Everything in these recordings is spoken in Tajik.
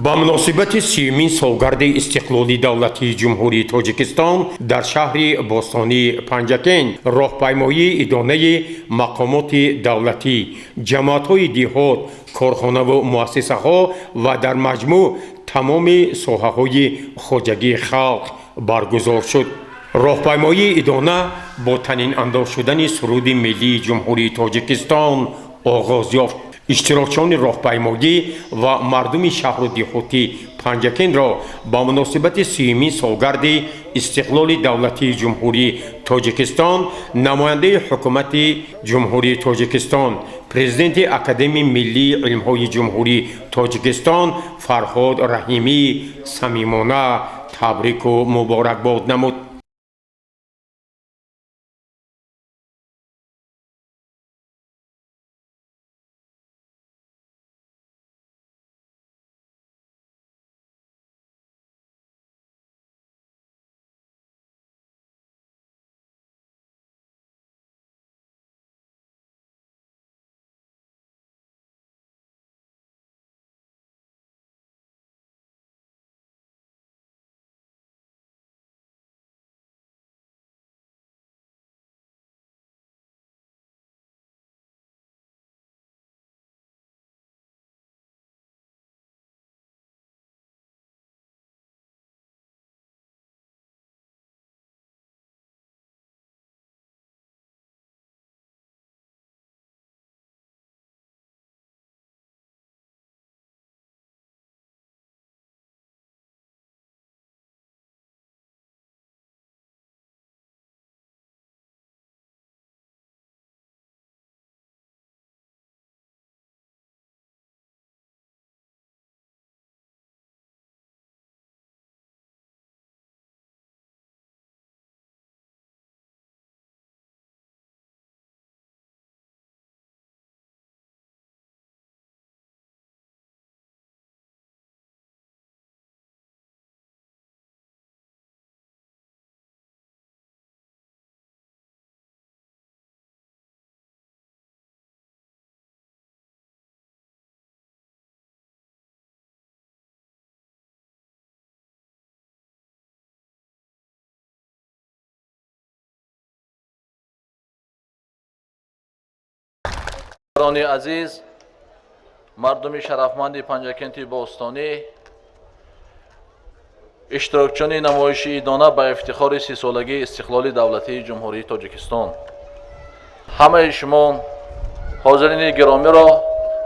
Ба муносибати 30-умин солгарди истиқлоли давлатии Ҷумҳурии Тоҷикистон дар шаҳри бостонии Панҷакент роҳпаймоии идонаи мақомоти давлатӣ, ҷамоатҳои деҳот, корхонаву муассисаҳо ва дар маҷмӯъ тамоми соҳаҳои хоҷагии халқ баргузор шуд. Роҳпаймоии идона бо танинандоз шудани суруди миллии Ҷумҳурии Тоҷикистон оғоз ёфт. Иштирокчиёни роҳпаймоӣ ва мардуми шаҳру деҳоти Панҷакентро ба муносибати 30-умин солгарди истиқлоли давлатии Ҷумҳурии Тоҷикистон намояндаи ҳукумати Ҷумҳурии Тоҷикистон, президенти Академияи миллии илмҳои Ҷумҳурии Тоҷикистон Фарҳод Раҳимӣ самимона табрику муборакбод намуд. Рони азиз, мардуми шарафманди Панҷакенти бостонӣ, иштирокчиёни намоиши идона ба ифтихори 30-солагии истиқлоли давлатии Ҷумҳурии Тоҷикистон, ҳамаи шумо ҳозирини гиромиро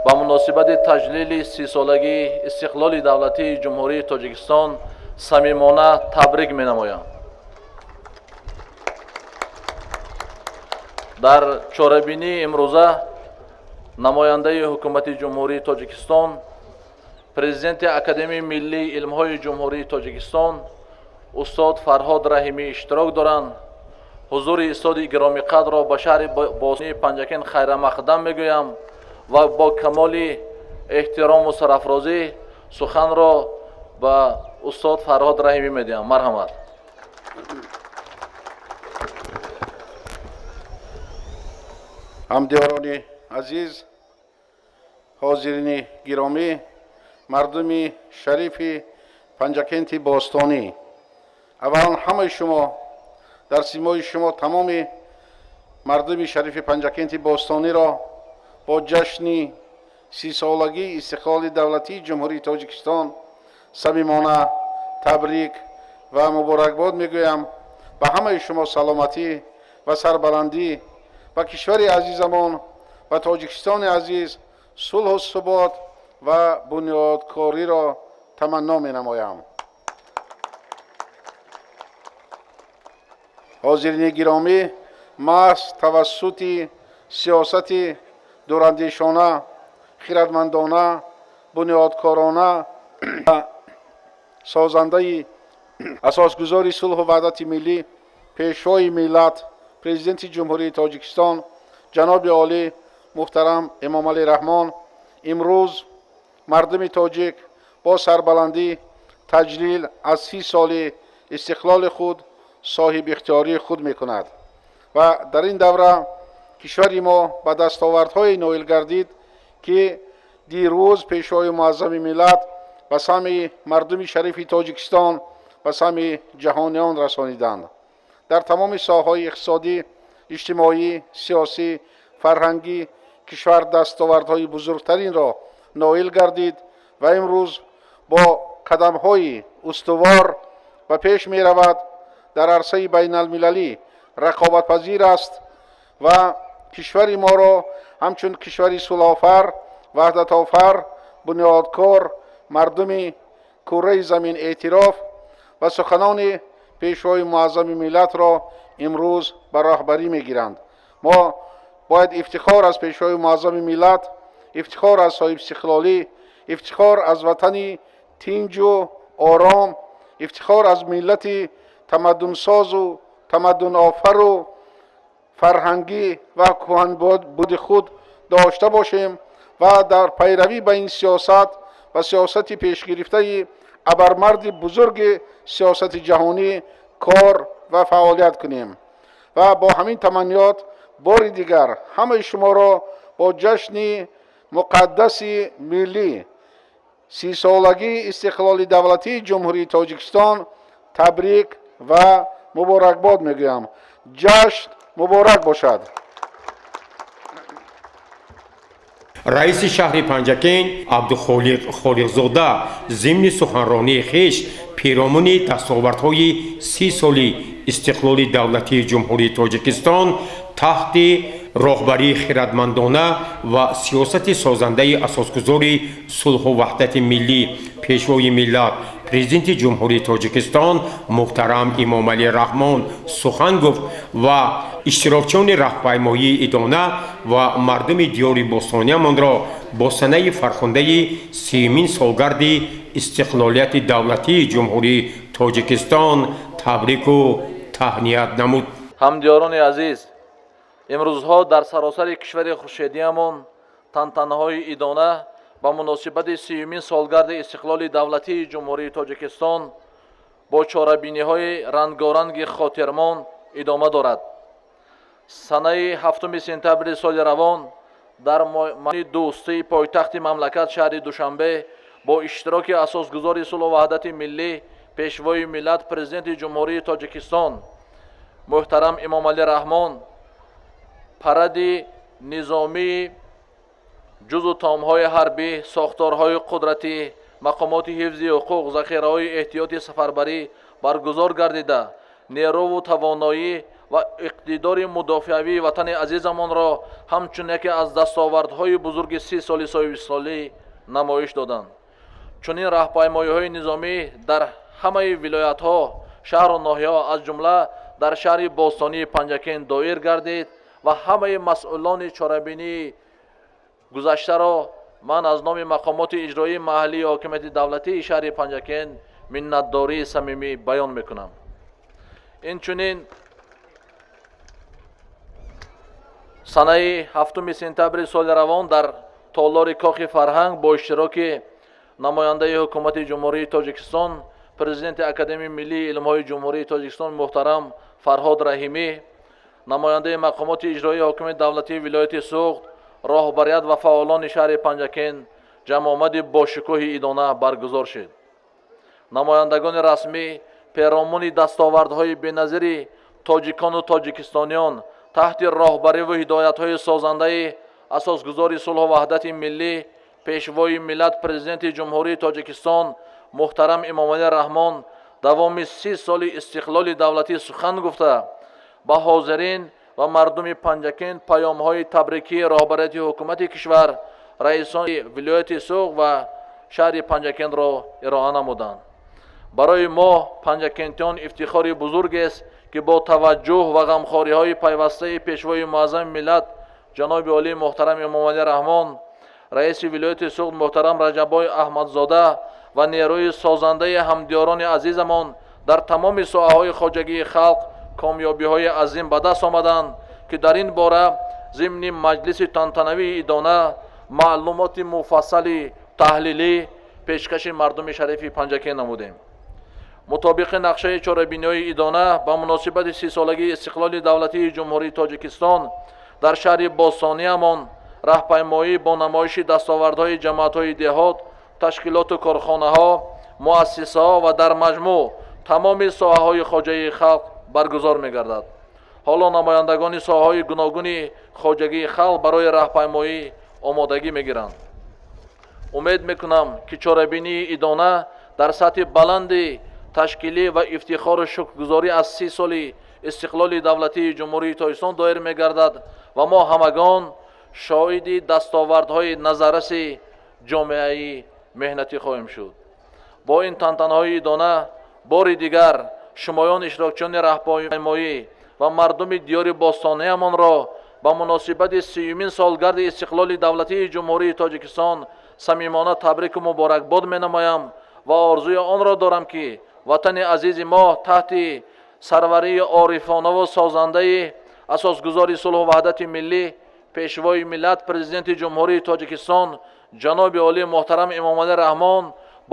ба муносибати таҷлили 30-солагии истиқлоли давлатии Ҷумҳурии Тоҷикистон самимона табрик менамоям. Дар чорабинии имрӯза намояндаи ҳукумати Ҷумҳурии Тоҷикистон, президенти Академияи миллии илмҳои Ҷумҳурии Тоҷикистон устод Фарҳод Раҳимӣ иштирок доранд. Ҳузури устоди гиромиқадрро ба шаҳри бостонии Панҷакент хайрамақдам мегӯям ва бо камоли эҳтирому сарафрозӣ суханро ба устод Фарҳод Раҳимӣ медиҳам. Марҳамат. Ҳамдиёрони азиз, ҳозирини гиромӣ, мардуми шарифи Панҷакенти бостонӣ, аввалан ҳамаи шумо, дар симои шумо тамоми мардуми шарифи Панҷакенти бостониро бо ҷашни 30-солагии истиқлоли давлатии Ҷумҳурии Тоҷикистон самимона табрик ва муборакбод мегӯям. Ба ҳамаи шумо саломатӣ ва сарбаландӣ, ба кишвари азизамон ва Тоҷикистони азиз сулҳу субот ва бунёдкориро таманно менамоям. Ҳозирини гиромӣ, маҳз тавассути сиёсати дурандешона, хирадмандона, бунёдкорона, созандаи асосгузори сулҳу ваҳдати миллӣ, Пешвои миллат, Президенти Ҷумҳурии Тоҷикистон ҷаноби олӣ муҳтарам Эмомалӣ Раҳмон имрӯз мардуми тоҷик бо сарбаландӣ таҷлил аз 30 соли истиқлоли худ, соҳибихтиёрии худ мекунад ва дар ин давра кишвари мо ба дастовардҳое ноил гардид, ки дирӯз Пешвои муаззами миллат Ба самъи мардуми шарифи Тоҷикистон, ба самъи ҷаҳониён расониданд. Дар тамоми соҳаҳои иқтисодӣ, иҷтимоӣ, сиёсӣ, фарҳангӣ кишвар дастовардҳои бузургтаринро ноил гардид ва имрӯз бо қадамҳои устувор ба пеш меравад, дар арсаи байналмилалӣ рақобатпазир аст ва кишвари моро ҳамчун кишвари сулҳофар, ваҳдатофар, бунёдкор мардуми курраи замин эътироф ва суханони Пешвои муаззами миллатро имрӯз ба роҳбарӣ мегиранд. Мо бояд ифтихор аз Пешвои муаззами миллат, ифтихор аз соҳибистиқлолӣ, ифтихор аз ватани тинҷу ором, ифтихор аз миллати тамаддунсозу тамаддунофару фарҳангӣ ва кӯҳанбуди худ дошта бошем ва дар пайравӣ ба ин сиёсат ва сиёсати пешгирифтаи абармарди бузурги сиёсати ҷаҳонӣ кор ва фаъолият кунем. Ва бо ҳамин таманниёт бори дигар ҳамаи шуморо бо ҷашни муқаддаси миллӣ, 30-солагии истиқлоли давлатии Ҷумҳурии Тоҷикистон табрик ва муборакбод мегӯям. Ҷашн муборак бошад! Раиси шаҳри Панҷакент Абдухолиқ Холиқзода зимни суханронии хеш пиромуни дастовардҳои 30 соли истиқлоли давлатии Ҷумҳурии Тоҷикистон таҳти роҳбарии хирадмандона ва сиёсати созандаи асосгузори сулҳу ваҳдати миллӣ, Пешвои миллат, Президенти Ҷумҳурии Тоҷикистон муҳтарам Эмомалӣ Раҳмон сухан гуфт ва иштирокчиёни раҳпаймоии идона ва мардуми диёри бостониямонро бо санаи фархундаи 30-умин солгарди истиқлолияти давлатии Ҷумҳурии Тоҷикистон табрику таҳният намуд. Ҳамдиёрони азиз, имрӯзҳо дар саросари кишвари хуршедиямон тантанаҳои идона ба муносибати 30-умин солгарди истиқлоли давлатии Ҷумҳурии Тоҷикистон бо чорабиниҳои рангоранги хотирмон идома дорад. Санаи 7 сентябри соли равон дар майдони Дӯстии пойтахти мамлакат, шаҳри Душанбе, бо иштироки асосгузори сулҳу ваҳдати миллӣ, Пешвои миллат, Президенти Ҷумҳурии Тоҷикистон муҳтарам Эмомалӣ Раҳмон паради низомии ҷузъу томҳои ҳарбӣ, сохторҳои қудратӣ, мақомоти ҳифзи ҳуқуқ, захираҳои эҳтиёти сафарбарӣ баргузор гардида, нерӯву тавоноӣ ва иқтидори мудофиавии ватани азизамонро ҳамчун яке аз дастовардҳои бузурги 30 соли соҳибистиқлолӣ намоиш доданд. Чунин раҳпаймоиҳои низомӣ дар ҳамаи вилоятҳо, шаҳру ноҳияҳо, аз ҷумла дар шаҳри бостонии Панҷакент доир гардид ва ҳамаи масъулони чорабинии гузаштаро ман аз номи мақомоти иҷроии маҳаллии ҳокимияти давлатии шаҳри Панҷакент миннатдории самимӣ баён мекунам. Инчунин санаи 7 сентябри соли равон дар толори Кохи фарҳанг бо иштироки намояндаи ҳукумати Ҷумҳурии Тоҷикистон, Президенти Академияи миллии илмҳои Ҷумҳурии Тоҷикистон муҳтарам Фарҳод Раҳимӣ, намояндаи мақомоти иҷроии ҳокимияти давлатии вилояти Суғд, роҳбарият ва фаъолони шаҳри Панҷакент ҷамъомади бошукӯҳи идона баргузор шуд. Намояндагони расмӣ перомуни дастовардҳои беназири тоҷикону тоҷикистониён таҳти роҳбариву ҳидоятҳои созандаи асосгузори сулҳу ваҳдати миллӣ, Пешвои миллат, Президенти Ҷумҳурии Тоҷикистон муҳтарам Эмомалӣ Раҳмон давоми 30 соли истиқлоли давлатӣ сухан гуфта, ба ҳозирин ва мардуми Панҷакент паёмҳои табрикии роҳбарияти ҳукумати кишвар, раисони вилояти Суғд ва шаҳри Панҷакентро ироа намуданд. Барои мо, панҷакентиён, ифтихори бузургест, ки бо таваҷҷӯҳ ва ғамхориҳои пайвастаи Пешвои муаззами миллат ҷаноби олии муҳтарам Эмомалӣ Раҳмон, раиси вилояти Суғд муҳтарам Раҷаббой Аҳмадзода ва нерӯи созандаи ҳамдиёрони азизамон дар тамоми соҳаҳои хоҷагии халқ комёбиҳои азим ба даст омаданд, ки дар ин бора зимни маҷлиси тантанавии идона маълумоти муфассали таҳлилӣ пешкаши мардуми шарифи Панҷакент намудем. Мутобиқи нақшаи чорабиниҳои идона ба муносибати 30-солагии истиқлоли давлатии Ҷумҳурии Тоҷикистон дар шаҳри бостониямон раҳпаймоӣ бо намоиши дастовардҳои ҷамоатҳои деҳот Ташкилоту корхонаҳо, муассисаҳо ва дар маҷмӯъ тамоми соҳаҳои хоҷагии халқ баргузор мегардад. Ҳоло намояндагони соҳаҳои гуногуни хоҷагии халқ барои раҳпаймоӣ омодагӣ мегиранд. Умед мекунам, ки чорабинии идона дар сатҳи баланди ташкилӣ ва ифтихору шукргузорӣ аз 30 соли истиқлоли давлатии Ҷумҳурии Тоҷикистон доир мегардад ва мо ҳамагон шоҳиди дастовардҳои назарраси ҷомеаи меҳнатӣ хоҳем шуд. Бо ин тантанаҳои идона бори дигар шумоён иштирокчиёни раҳпаймоӣ ва мардуми диёри бостониямонро ба муносибати 30-юмин солгарди истиқлоли давлатии Ҷумҳурии Тоҷикистон самимона табрику муборакбод менамоям ва орзуи онро дорам, ки ватани азизи мо таҳти сарварии орифонаву созандаи асосгузори сулҳу ваҳдати миллӣ, Пешвои миллат, Президенти Ҷумҳурии Тоҷикистон ҷаноби олӣ муҳтарам Эмомалӣ Раҳмон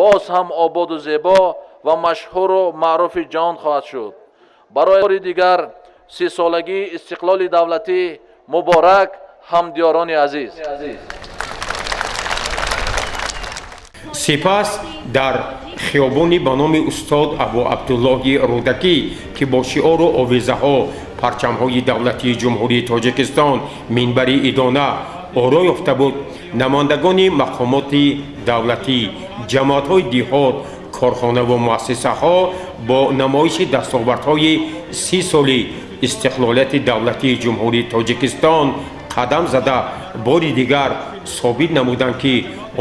боз ҳам ободу зебо ва машҳуру маъруфи ҷаҳон хоҳад шуд. Барои бори дигар 30-солагии истиқлоли давлатӣ муборак, ҳамдиёрони азиз. Сипас дар хиёбони ба номи устод Абу Абдуллоҳи Рӯдакӣ, ки бо шиору овезаҳо, парчамҳои давлатии Ҷумҳурии Тоҷикистон, минбари идона оро ёфта буд, намояндагони мақомоти давлатӣ, ҷамоатҳои деҳот, корхонаву муассисаҳо бо намоиши дастовардҳои 30 соли истиқлолияти давлатии Ҷумҳурии Тоҷикистон қадам зада, бори дигар собит намуданд, ки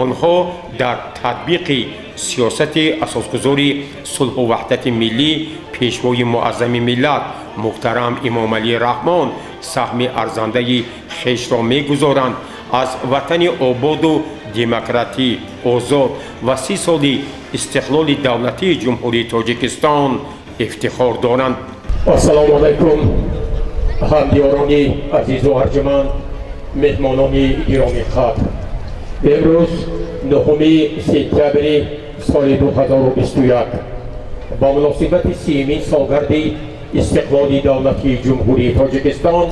онҳо дар татбиқи сиёсати асосгузори сулҳу ваҳдати миллӣ, Пешвои муаззами миллат муҳтарам Эмомалӣ Раҳмон саҳми арзандаи хешро мегузоранд, аз ватани ободу демократӣ, озод ва 30 соли истиқлоли давлатии Ҷумҳурии Тоҷикистон ифтихор доранд. Ассалому алайкум, ҳамдиёрони азизу арҷуманд, меҳмонони гиромиқадр. Имрӯз, 9 сентябри соли 2021, ба муносибати 30-юмин солгарди истиқлоли давлатии Ҷумҳурии Тоҷикистон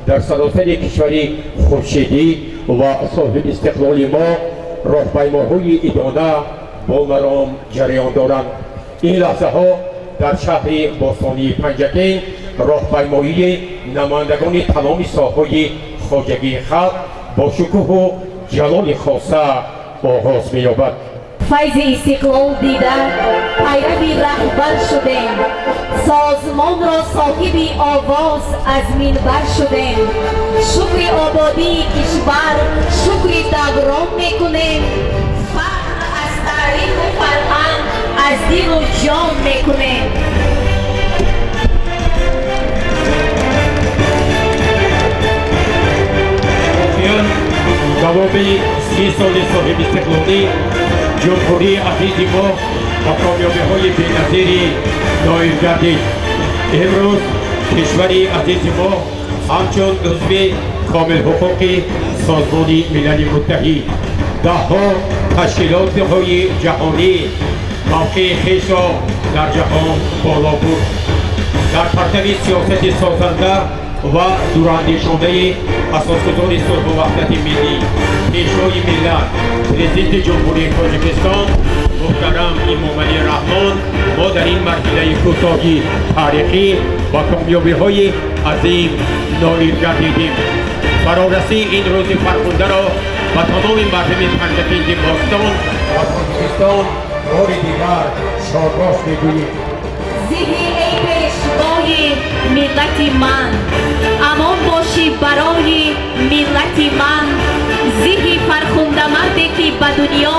дар саросари кишвари хуршедӣ ва соҳибистиқлоли мо роҳпаймоҳои идона бо маром ҷараён доранд. Ин лаҳзаҳо дар шаҳри бостонии Панҷакент роҳпаймоии намояндагони тамоми соҳаҳои хоҷагии халқ бо шукӯҳу ҷалоли хоса оғоз меёбад. Файзи истиқлол дида, пайрави раҳбар шудем, созмонро соҳиби овоз аз минбар шудем. Шукри ободии кишвар, шукри даврон мекунем, фахр аз таъриху фарҳанг аз дилу ҷон мекунем. Давоми 30 соли соҳибистиқлолӣ ҷумҳурии азизи мо ба комёбиҳои беназири доир гардид. Имрӯз кишвари азизи мо ҳамчун узви комилҳуқуқи Созмони Милали Муттаҳид, даҳҳо ташкилотҳои ҷаҳонӣ мавқеи хешро дар ҷаҳон боло бурд. Дар партави сиёсати созанда ва дурандешонаи асосгузори сулҳу ваҳдати миллӣ, Пешвои миллат, Президенти Ҷумҳурии Тоҷикистон муҳтарам Эмомалӣ Раҳмон мо дар ин марҳилаи кӯтоҳи таърихӣ ба комёбиҳои азим ноил гардидем. Фарорасии ин рӯзи фархундаро ба тамоми мардуми Панҷакенти бостон ва Тоҷикистон бори дигар шодбош мегӯем. Зиҳи эй пешвои миллати ман, амон бошӣ барои миллати ман. Зиҳи фархундамарде, ки ба дунё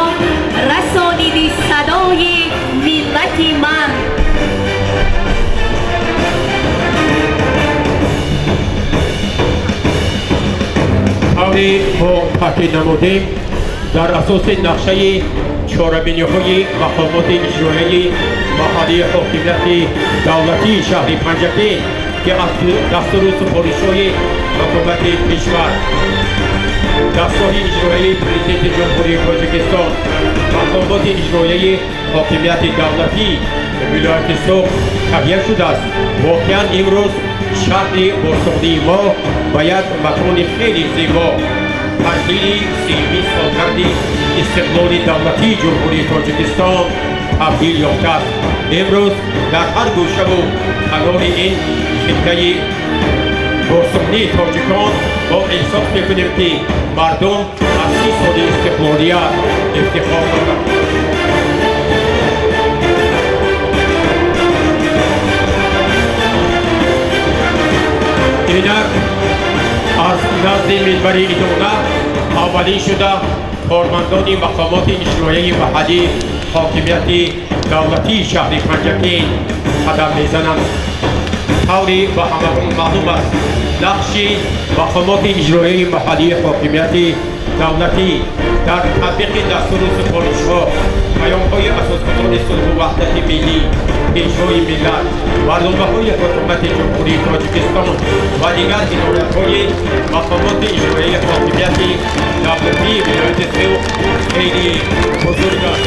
расониди садои миллати ман. Тавре мо таъкид намудем, дар асоси нақшаи чорабиниҳои мақомоти иҷроияи маҳаллии ҳокимияти давлатии шаҳри Панҷакент, ки аз дастуру супоришҳои ҳукумати кишвар, дастгоҳи иҷроияи Президенти Ҷумҳурии Тоҷикистон, мақомоти иҷроияи ҳокимияти давлатии вилояти Суғд таҳия шудааст, воқеан имрӯз шаҳри бостонии мо ба як макони хеле зебо Таҷлили 30-умин солгарди истиқлоли давлатии Ҷумҳурии Тоҷикистон табдил ёфтааст. Имрӯз дар ҳар гӯшаву канори ин хиттаи бостонии тоҷикон мо эҳсос мекунем, ки мардум аз 30 соли истиқлолият ифтихор доранд. Инак аз назди минбари идона аввалин шуда кормандони мақомоти иҷроияи маҳаллӣ ҳокимияти давлатии шаҳри Панҷакент қадам мезананд. Тавре ба ҳамагон маълум аст, нақши мақомоти иҷроияи маҳаллии ҳокимияти давлатӣ дар татбиқи дастуру супоришҳо, паёмҳои асосгузори сулҳу ваҳдати миллӣ, Пешвои миллат, барномаҳои ҳукумати Ҷумҳурии Тоҷикистон ва дигар ҳидоятҳои мақомоти иҷроияи ҳокимияти давлатии вилояти Суғд хеле бузург аст.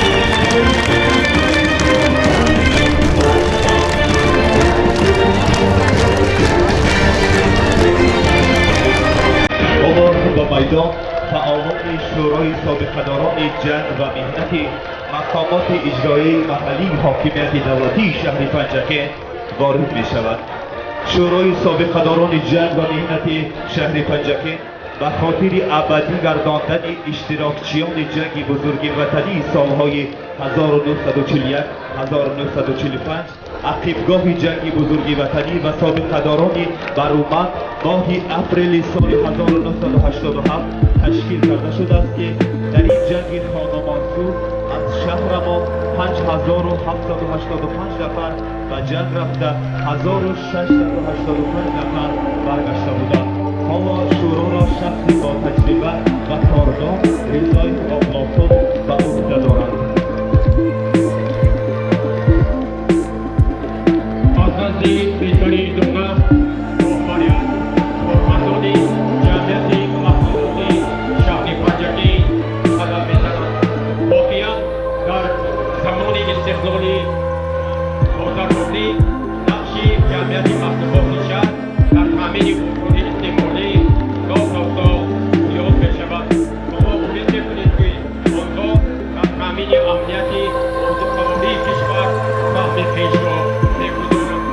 Ба майдон фаъолони Шӯрои собиқадорони ҷанг ва меҳнати мақомоти иҷроияи маҳаллии ҳокимияти давлатии шаҳри Панҷакент ворид мешавад. Шӯрои собиқадорони ҷанг ва меҳнати шаҳри Панҷакент ба хотири абадӣ гардондани иштирокчиёни ҷанги бузурги ватании солҳои 1941-1945, ақибгоҳи ҷанги бузурги ватанӣ ва собиқадорони баруманд моҳи апрели соли 1987 ташкил карда шудааст, ки дар ин ҷанги хономонсӯз аз шаҳрамон 5785 нафар ба ҷанг рафта, 1685 нафар баргашта буданд. Ҳоло шӯроро шахси бо таҷриба ва кордон Ризои Облосов ба ӯҳда доранд. Аз назди минбари идона роҳбарият кормандони ҷамъияти маҳсулоти шаҳри Панҷакент қадам мезананд. Воқеан, дар замони истиқлоли бозаргонӣ нақши ҷамъияти маҳсулоти шаҳр дар таъмини бозори истеъмолӣ сол то сол зиёд мешавад ва мо умед мекунем, ки онҳо дар таъмини амнияти озуқавории кишвар саҳми хешро мегузоранд.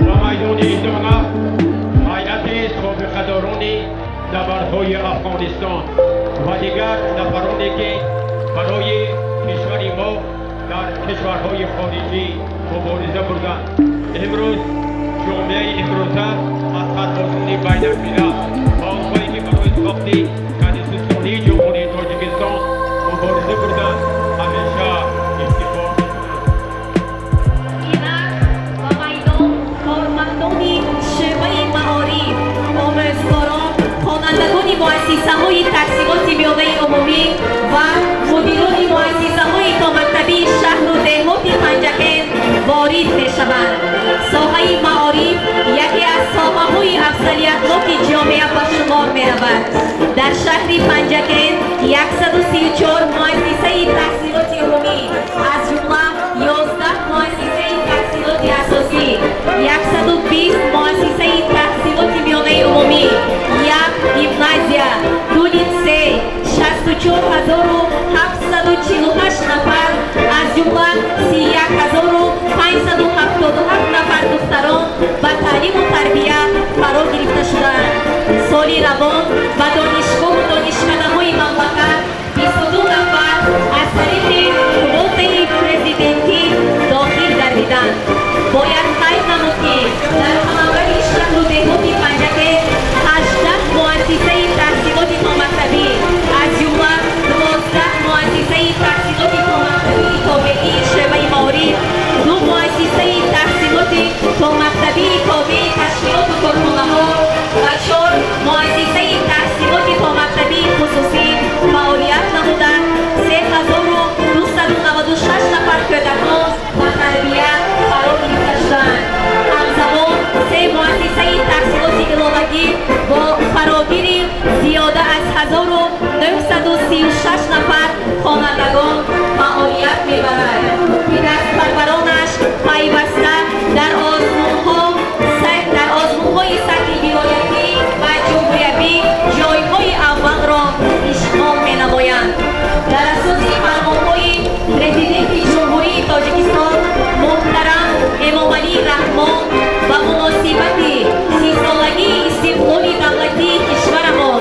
Ба майдони идона ҳайати собиқадорони набардҳои Афғонистон ва дигар нафароне, ки барои кишвари мо дар кишварҳои хориҷӣ мубориза бурданд. Имрӯз ҷомеаи имрӯза аз сарбозони байналмилал ва онҳое, ки барои сохти конститутсионии Ҷумҳурии Тоҷикистон мубориза бурданд, ҳамеша ифтихор мекунанд. Инак ба майдон кормандони шӯъбаи маориф, омӯзгорон, хонандагони муассисаҳои таҳсилоти миёнаи умумӣ ва мудирони муассисаҳои томактабии шаҳру деҳоти Панҷакент ворид мешаванд. Соҳаи маориф яке аз соҳаҳои афзалиятноки ҷомеа ба шумор меравад. Дар шаҳри Панҷакент 134 муассисаи таҳсилоти умумӣ, аз ҷумла 11 муассисаи таҳсилоти асосӣ, 120 муассисаи таҳсилоти миёнаи умумӣ, як гимназия, ду литсей, 64748 нафар, аз ҷумла 31577 нафар духтарон ба таълиму тарбия фаро гирифта шудаанд. Соли равон ба донишгоҳу донишкадаҳои мамлакат 22 нафар аз тариқи квотаи президентӣ дохил гардиданд. Бояд қайд намуд, ки дар қаламрави шаҳру деҳоти Панҷакент 18 муассисаи таҳсилоти томактабӣ, аз ҷумла 12 муассисаи таҳсилоти томактабии тобеии шӯъбаи маориф, ду муассисаи таҳсилоти томактабии тобеи ташкилоту корхонаҳо ва 4 муассисаи таҳсилоти томактабии хусусӣ фаъолият бо фарогири зиёда аз 1936 нафар хонандагон фаъолият мебарад, ки дастпарваронаш пайваста дар озмунҳои сатҳи вилоятӣ ва ҷумҳуриявӣ ҷойҳои аввалро ишғол менамоянд. Дар асоси фармонҳои Президенти Ҷумҳурии Тоҷикистон муҳтарам Эмомалӣ Раҳмон ба муносибати 30-солагии истиқлоли давлатии кишварамон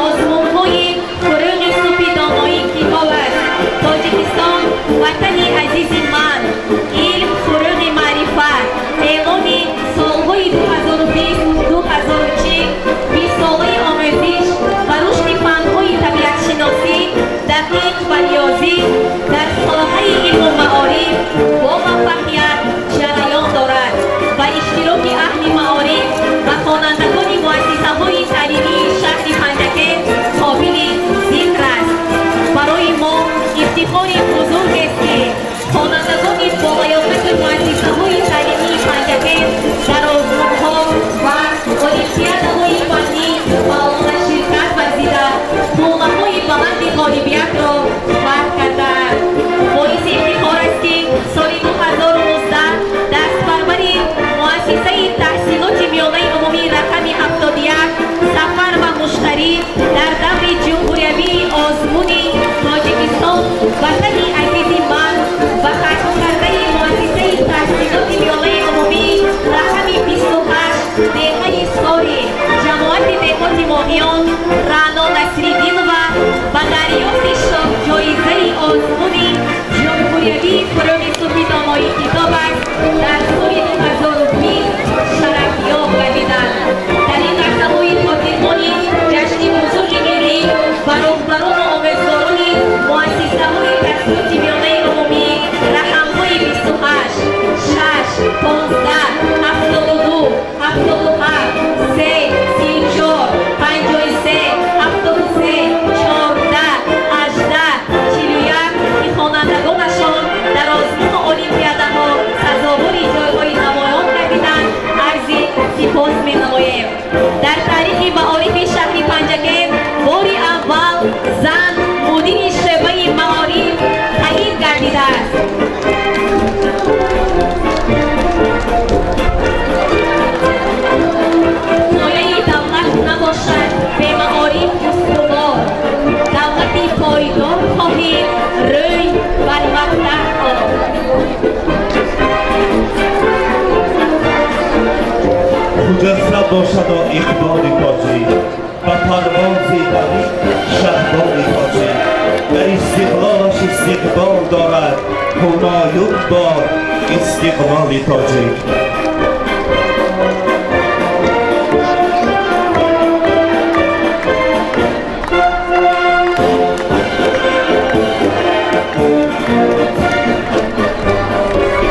озмунҳои «Фурӯғи субҳи доноӣ китоб аст», «Тоҷикистон ватани азизи ман», «Илм фурӯғи маърифат», эълони солҳои 2020-2040, 20-солаи омӯзиш ва рушди фанҳои табиатшиносӣ, дақиқ ва риёзӣ дар соҳаи илму маориф бо муваффақият ҷараён дорад ва иштироки аҳли маориф ва хонандагони муассисаҳои таълимии шаҳри Панҷакент қобили зикр аст. Барои мо ифтихори бузургест, ки хонандагони болаёқати муассисаҳои таълимии Панҷакент дар озмунҳо ва олимпиадаҳои фаннӣ фаъолона ширкат варзида, қуллаҳои баланди ғолибиятро фатҳ кардаанд. Боиси ифтихор аст, ки соли 2019 дастпарвари муассисаи таҳсилоти миёнаи умумии рақами 71 Сафар ва Муштарӣ дар даври ҷумҳуриявии озмуни «Тоҷикистон ватани азизи ман» ва хатмкардаи муассисаи таҳсилоти миёнаи умумии рақами 28 деҳаи Сори ҷамоати деҳоти Моҳиён Раъно Насриддинова ба дарёфти ҷоизаи озмуни ҷумҳуриявии «Фурӯғи субҳи доноӣ китоб аст» дар соли 2020 шарафёб гардиданд. Дар ин лаҳзаҳои хотирмони ҷашни бузурги миллӣ ба роҳбарону омӯзгорони муассисаҳои таҳсилоти миёнаи умумӣ рақамҳои 28, 6, 15, 72, 77, 3, 34, 53, 73, 14, 18, 41, ки хонандагонашон дар озмуну олимпиадаҳо сазовори ҷойҳои намоён гардиданд, арзи сипос менамоем. Дар таърихи маорифи шаҳри Панҷакент бори аввал зан мудири шӯъбаи маориф таъин гардидааст. Пояи давлат набошад бемаориф устувор, давлати пойдор хоҳӣ рӯй бар ваҳдат ор. Хуҷаста бошадо иқболи тоҷик, ба парвози давид шаҳболи тоҷик, дар истиқлолаш истиқбол дорад, ҳумоюн бод истиқлоли тоҷик.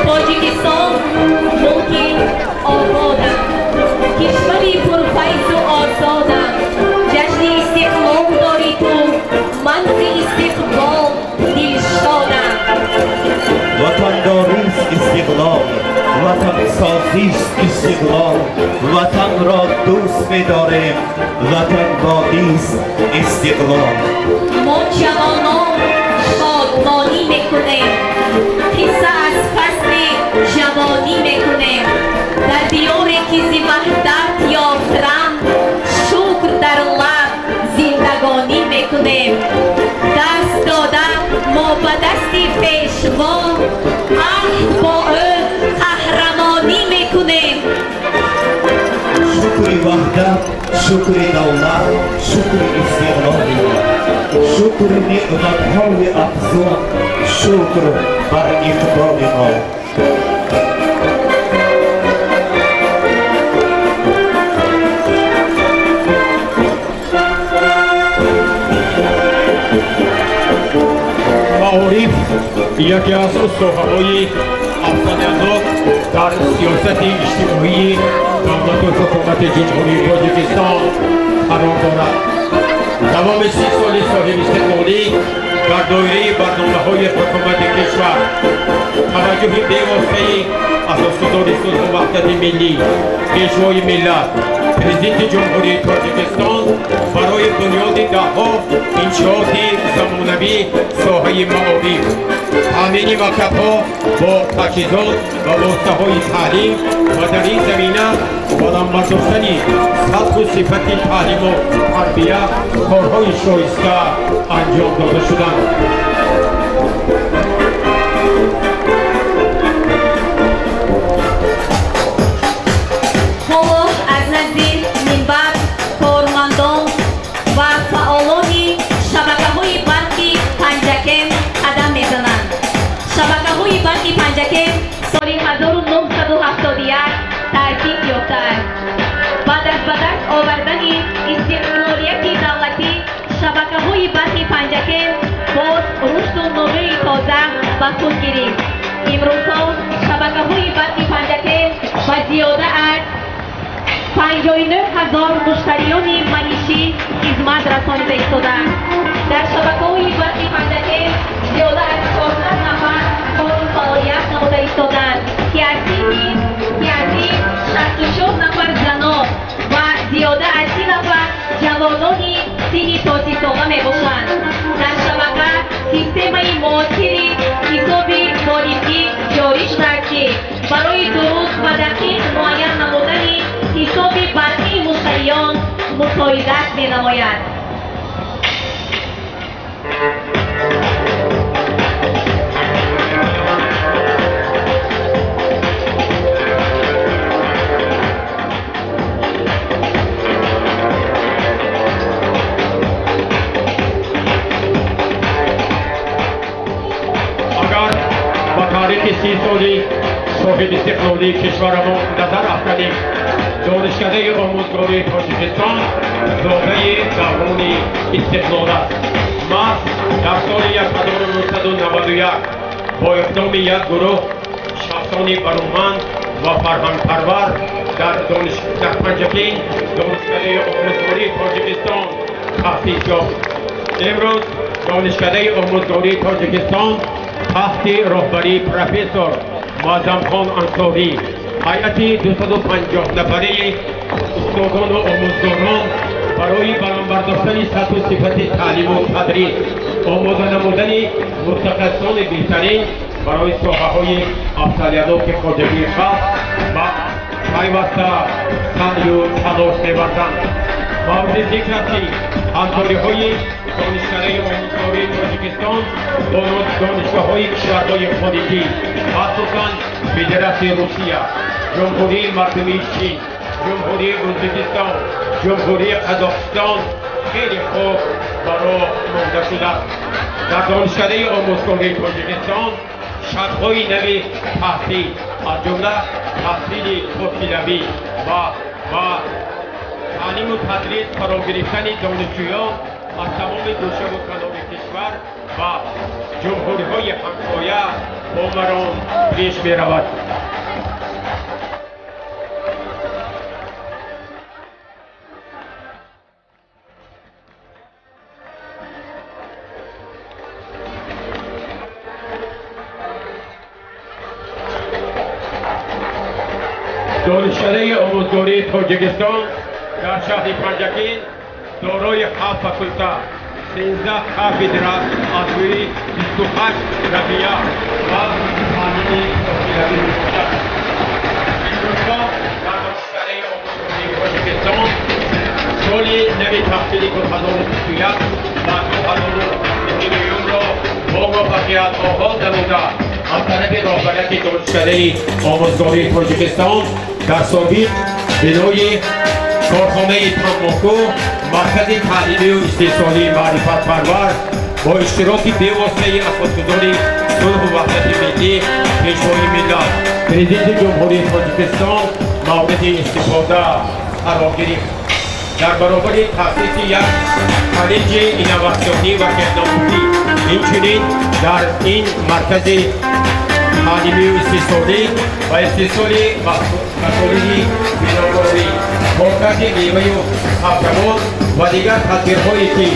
Тоҷикистон мулки ободам, кишвари пурфайзу озодам, ҷашни истиқлол дорӣ ту, ман зи истиқбол дилшодам. Ватандорист истиқлол, ватансозист истиқлол, ватанро дӯст медорем, ватанбодист истиқлол. Мо ҷавонон шодмонӣ мекунем, қисса аз фасли ҷавонӣ мекунем. Дар диёре ки зи ваҳдат ёфт ранг, шукр дар лаб зиндагонӣ мекунем. Даст дода мо ба дасти пешво, аҳд бо ӯ қаҳрамонӣ мекунем. Шукри ваҳдат, шукри давлат, шукри истиқлоли мо, шукри неъматҳои афзун, шукр бар иқболи мо. Маориф яке аз соҳаҳои афзалиятнок дар сиёсати иҷтимоии давлату ҳукумати Ҷумҳурии Тоҷикистон қарор дорад. Давоми 30 соли соҳибистиқлолӣ дар доираи барномаҳои ҳукумати кишвар таваҷҷӯҳи бевоситаи асосгузори сулҳу ваҳдати миллӣ, пешвои миллат, Президенти Ҷумҳурии Тоҷикистон барои бунёди даҳҳо иншооти замонавӣ соҳаи маориф, таъмини мактабҳо бо таҷҳизот ва воситаҳои таълим ва дар ин замина баланд бардоштани сатҳу сифати таълиму тарбия корҳои шоиста анҷом дода шуданд. Ҳоло аз назди минбар кормандон ва фаъолони шабакаҳои барқи Панҷакент қадам мезананд. Шабакаҳои барқи Панҷакент соли 1971 таъсис ёфтааст. Баъд аз ба даст овардани истиқлолияти давлатӣ, шабакаҳои барқи Панҷакент боз рушду нумӯи тоза ба худ гирифт. Имрӯзҳо шабакаҳои барқи Панҷакент ба зиёда аз 59 ҳазор муштариёни маишӣ хизмат расонида истодаанд. Дар шабакаҳои барқи Панҷакент зиёда аз 400 нафар кору фаъолият намуда истодаанд, ки аз ин 64 нафар занон ва зиёда аз 30 нафар ҷавонони синни то 30 сола мебошанд. Дар шабака системаи муосири ҳисоби моликӣ ҷорӣ шудааст, ки барои дуруст ва дақиқ муайян намудани ҳисоби барқии муштариён мусоидат менамояд. Агар ба таърихи 30 соли соҳиби истиқлолии кишварамон назар афканем, Донишкадаи омӯзгории Тоҷикистон зодаи даврони истиқлол аст. Маҳз дар соли 1991 бо иқдоми як гурӯҳ шахсони бароманд ва фарҳангпарвар дар Панҷакент Донишкадаи омӯзгории Тоҷикистон таъсис ёфт. Имрӯз Донишкадаи омӯзгории Тоҷикистон таҳти роҳбарии профессор Муаззамхон Ансорӣ ҳайати 250 нафараи устодону омӯзгорон барои баланд бардоштани сатҳу сифати таълиму тадрис, омода намудани мутахассисони беҳтарин барои соҳаҳои афзалиятноки хоҷагии халқ ба пайваста саъю талош меварзанд. Мавриди зикр аст, ки ҳамкориҳои Донишкадаи омӯзгории Тоҷикистон бо донишгоҳҳои кишварҳои хориҷӣ, махсусан Федератсияи Русия, Ҷумҳурии Мардумии Чин, Ҷумҳурии Ӯзбекистон, Ҷумҳурии Қазоқистон хеле хуб ба роҳ монда шудааст. Дар Донишкадаи омӯзгории Тоҷикистон шартҳои нави таҳсил, аз ҷумла таҳсили фосилавӣ ва таълиму тадрис фаро гирифтани донишҷӯён аз тамоми гӯшаву канори кишвар ва ҷумҳуриҳои ҳамсоя бо маром пеш меравад. Донишкадаи омӯзгории Тоҷикистон дар шаҳри Панҷакент дорои 7 факулта, 13 кафедра аз рӯи 28 равия ва таълими фосилавӣ мебошад. Имрӯзҳо дар Донишкадаи омӯзгории Тоҷикистон соли нави таҳсили 2021 ва 2022-ро бо муваффақият оғоз намуда, аз тарафи роҳбарияти Донишкадаи омӯзгории Тоҷикистон дар собиқ бинои корхонаи тамоку, маркази таълимию истеҳсолии маърифатпарвар бо иштироки бевоситаи асосгузори сулҳу ваҳдати миллӣ, Пешвои миллат, Президенти Ҷумҳурии Тоҷикистон мавриди истифода қарор гирифт. Дар баробари таъсиси як коллеҷи инноватсионӣ ва технологӣ, инчунин дар ин маркази таълимию истеҳсолӣ ва истеҳсоли масолиҳи биноворӣ, коркарди меваю сабзавот ва дигар тадбирҳое, ки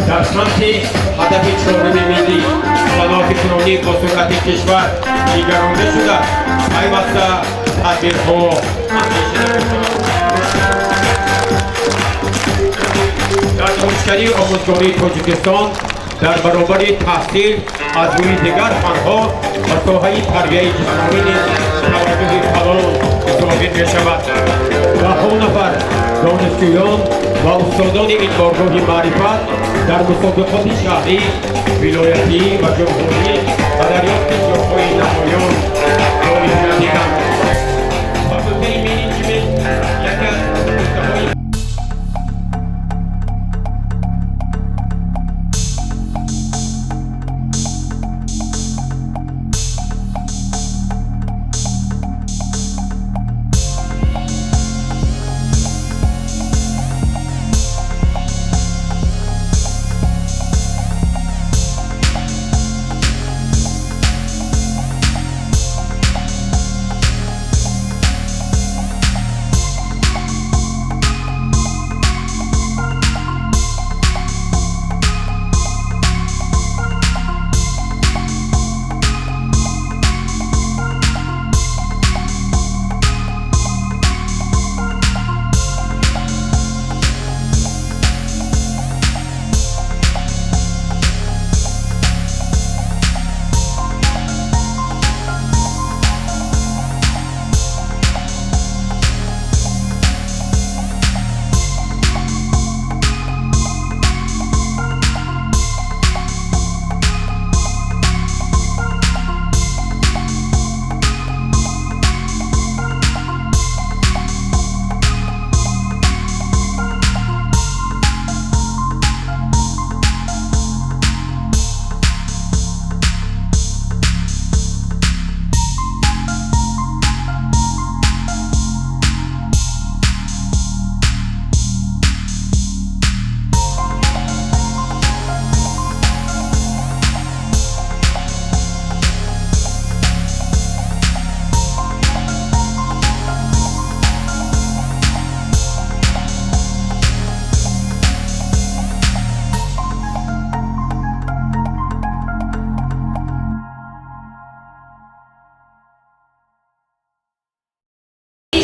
дар самти ҳадафи чоруми миллӣ саноатикунонӣ бо суръати кишвар нигаронда шуда, пайваста тадбирҳо андешида мешаванд. Донишкадаи омӯзгории Тоҷикистон дар баробари таҳсил аз рӯи дигар фанҳо ба соҳаи тарбияи ҷисмонӣ низ таваҷҷӯҳи калон зоҳир мешавад. Даҳҳо нафар донишҷӯён ва устодони ин боргоҳи маърифат дар мусобиқоти шаҳрӣ, вилоятӣ ва ҷумҳурӣ ба дарёфти ҷойҳои намоён ноил гардиданд. Факултаи менеҷмент яке аз факултаҳои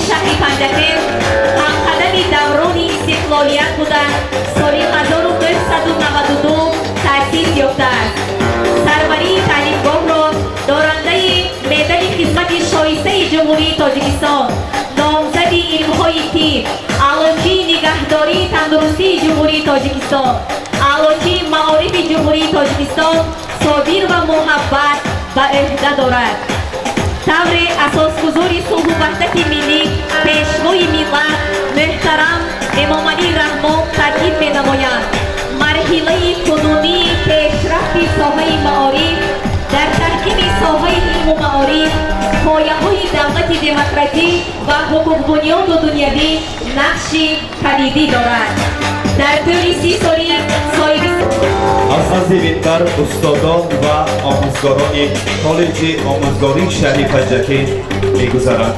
шаҳри Панҷакент ҳамқадами даврони истиқлолият буда, соли 1992 таъсис ёфтааст. Сарварии таълимгоҳро дорандаи медали хизмати шоистаи Ҷумҳурии Тоҷикистон, номзади илмҳои тиб, аълочии нигаҳдории тандурустии Ҷумҳурии Тоҷикистон, аълочии маорифи Ҷумҳурии Тоҷикистон Собир ва Муҳаббат ба ӯҳда дорад. Тавре асосгузори сулҳу ваҳдати миллӣ, пешвои миллат муҳтарам Эмомалӣ Раҳмон таъкид менамоянд, марҳилаи кунунии пешрафти соҳаи маориф дар таҳкими соҳаи илму маориф, пояҳои давлати демократӣ ва ҳуқуқбунёду дунявӣ нақши калидӣ дорад. Дар тӯли 30 соли соҳиби аз назди минбар устодон ва омӯзгорони коллеҷи омӯзгории шаҳри Панҷакент мегузаранд.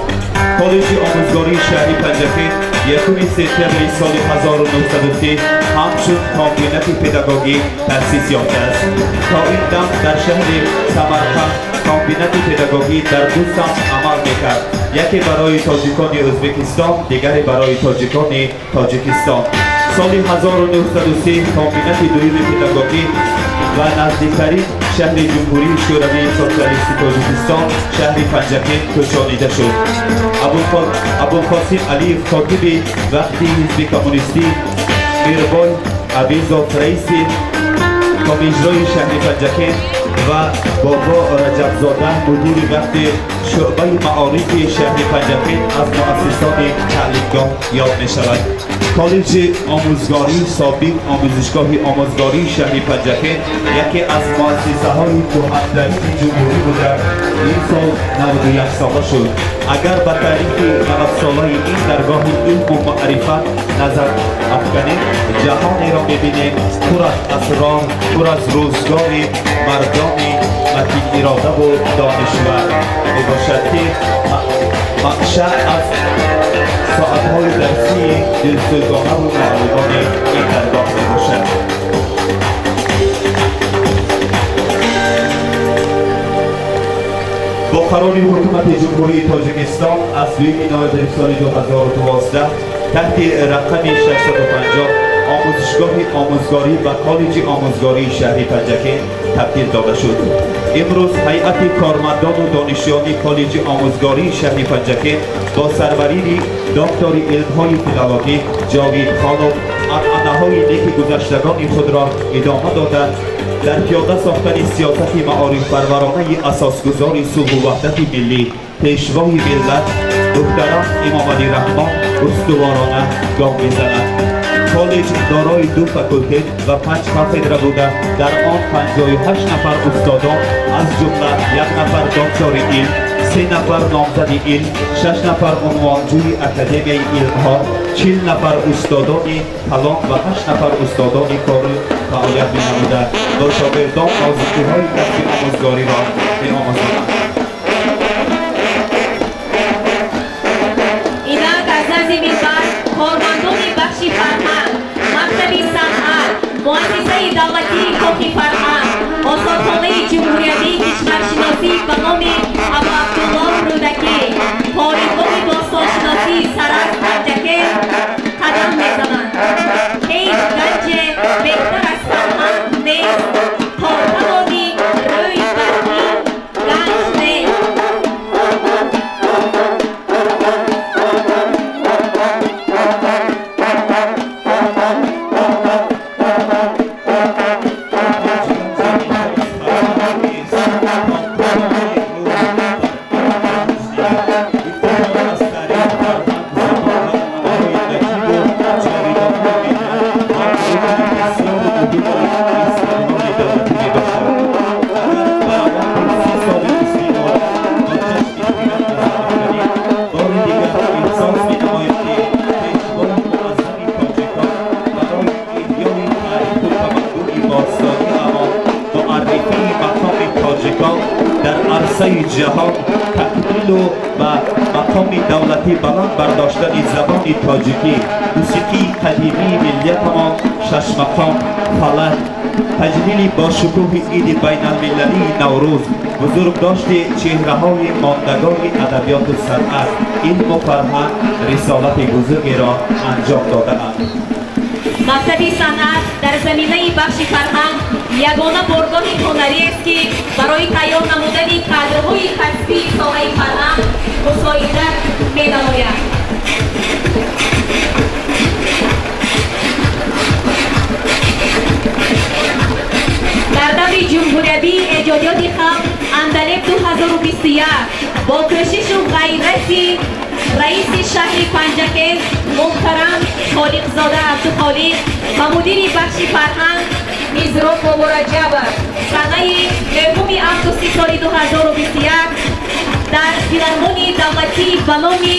Коллеҷи омӯзгории шаҳри Панҷакент 1 сентябри соли 1903 ҳамчун комбинати педагогӣ таъсис ёфтааст. То ин дам дар шаҳри Самарқанд комбинати педагогӣ дар ду самт амал мекард: яке барои тоҷикони Ӯзбекистон, дигаре барои тоҷикони Тоҷикистон. Соли 1903 комбинати дуюми педагогӣ ва наздиктарин шаҳри Ҷумҳурии Шӯравии Социалисти Тоҷикистон, шаҳри Панҷакент кӯчонида шуд. Абулқосим Алиев, котиби вақти ҳизби коммунистӣ, Мирбой Абизов, раиси комиҷрои шаҳри Панҷакент ва Бобо Раҷабзода, мудири вақти шӯъбаи маорифи шаҳри Панҷакент аз муассисони таълимгоҳ ёд мешавад. Коллеҷи омӯзгорӣ, собиқ омӯзишгоҳи омӯзгории шаҳри Панҷакент, яке аз муассисаҳои кӯҳантарини ҷумҳурӣ буда, ин сол 91 сола шуд. Агар ба таърихи 90-солаи ин даргоҳи илму маърифат назар афканем, ҷаҳонеро мебинем пур аз асрор, пур аз рӯзгори мардони матиниродаву донишвар мебошад, ки манша аз соатҳои дарсии дилсӯзонаву муаллимони ин даргоҳ мебошад. Бо қарори ҳукумати Ҷумҳурии Тоҷикистон аз 2 ноябри соли 2012 таҳти рақами 650 омӯзишгоҳи омӯзгорӣ ва коллеҷи омӯзгории шаҳри Панҷакент табдил дода шуд. Имрӯз ҳайати кормандону донишҷӯёни коллеҷи омӯзгории шаҳри Панҷакент бо сарварии доктори илмҳои филологӣ Ҷовид Холов анъанаҳои неки гузаштагони худро идома дода, дар пиёда сохтани сиёсати маорифпарваронаи асосгузори сулҳу ваҳдати миллӣ, пешвои миллат муҳтарам Эмомалӣ Раҳмон устуворона гом мезанад. Коллеҷ дорои 2 факултет ва 5 кафедра буда, дар он 58 нафар устодон, аз ҷумла 1 нафар доктори илм, 3 нафар номзади илм, 6 нафар унвонҷӯи Академияи илмҳо, 40 нафар устодони калон ва 8 нафар устодони кору фаъолият менамуда, бо шогирдон нозукиҳои касби омӯзгориро меомӯзонанд. Инак аз назди минбар кормандони бахши фарҳанг, мактаби санъат, муассисаи давлатии Кохи фарҳанг, осорхонаи ҷумҳуриявии кишваршиносӣ ба номи Абуабдуллоҳ Рӯдакӣ, пойгоҳи бостоншиносии Саразд Панҷакент қадам мезананд. Ҳеҷ ганҷе беҳтар аз фарҳанг нест, то тавонӣ рӯй бар ин ганҷ нест. جهان تکمیل و مقام دولتی بلند برداشتن زبان تاجیکی، موسیقی قدیمی ملیتمان، شش مقام، فلک، تجلیل با شکوه عید بین المللی نوروز، بزرگداشت چهره‌های ماندگار ادبیات و صنعت، علم و فرهنگ رسالت بزرگی را انجام داده‌اند. мактаби санъат дар заминаи бахши фарҳанг ягона боргоҳи ҳунариест, ки барои тайёр намудани кадрҳои касбии соҳаи фарҳанг мусоидат менамояд. Дар даври ҷумҳуриявии эҷодиёти халқ Андалеб 2021 бо кӯшишу ғайрати раиси шаҳри Панҷакент муҳтарам Холиқзода Абдухолиқ ва мудири бахши фарҳанг Мизроб Бобораҷабов санаи 9 августи соли 2021 дар филармонии давлатӣ ба номи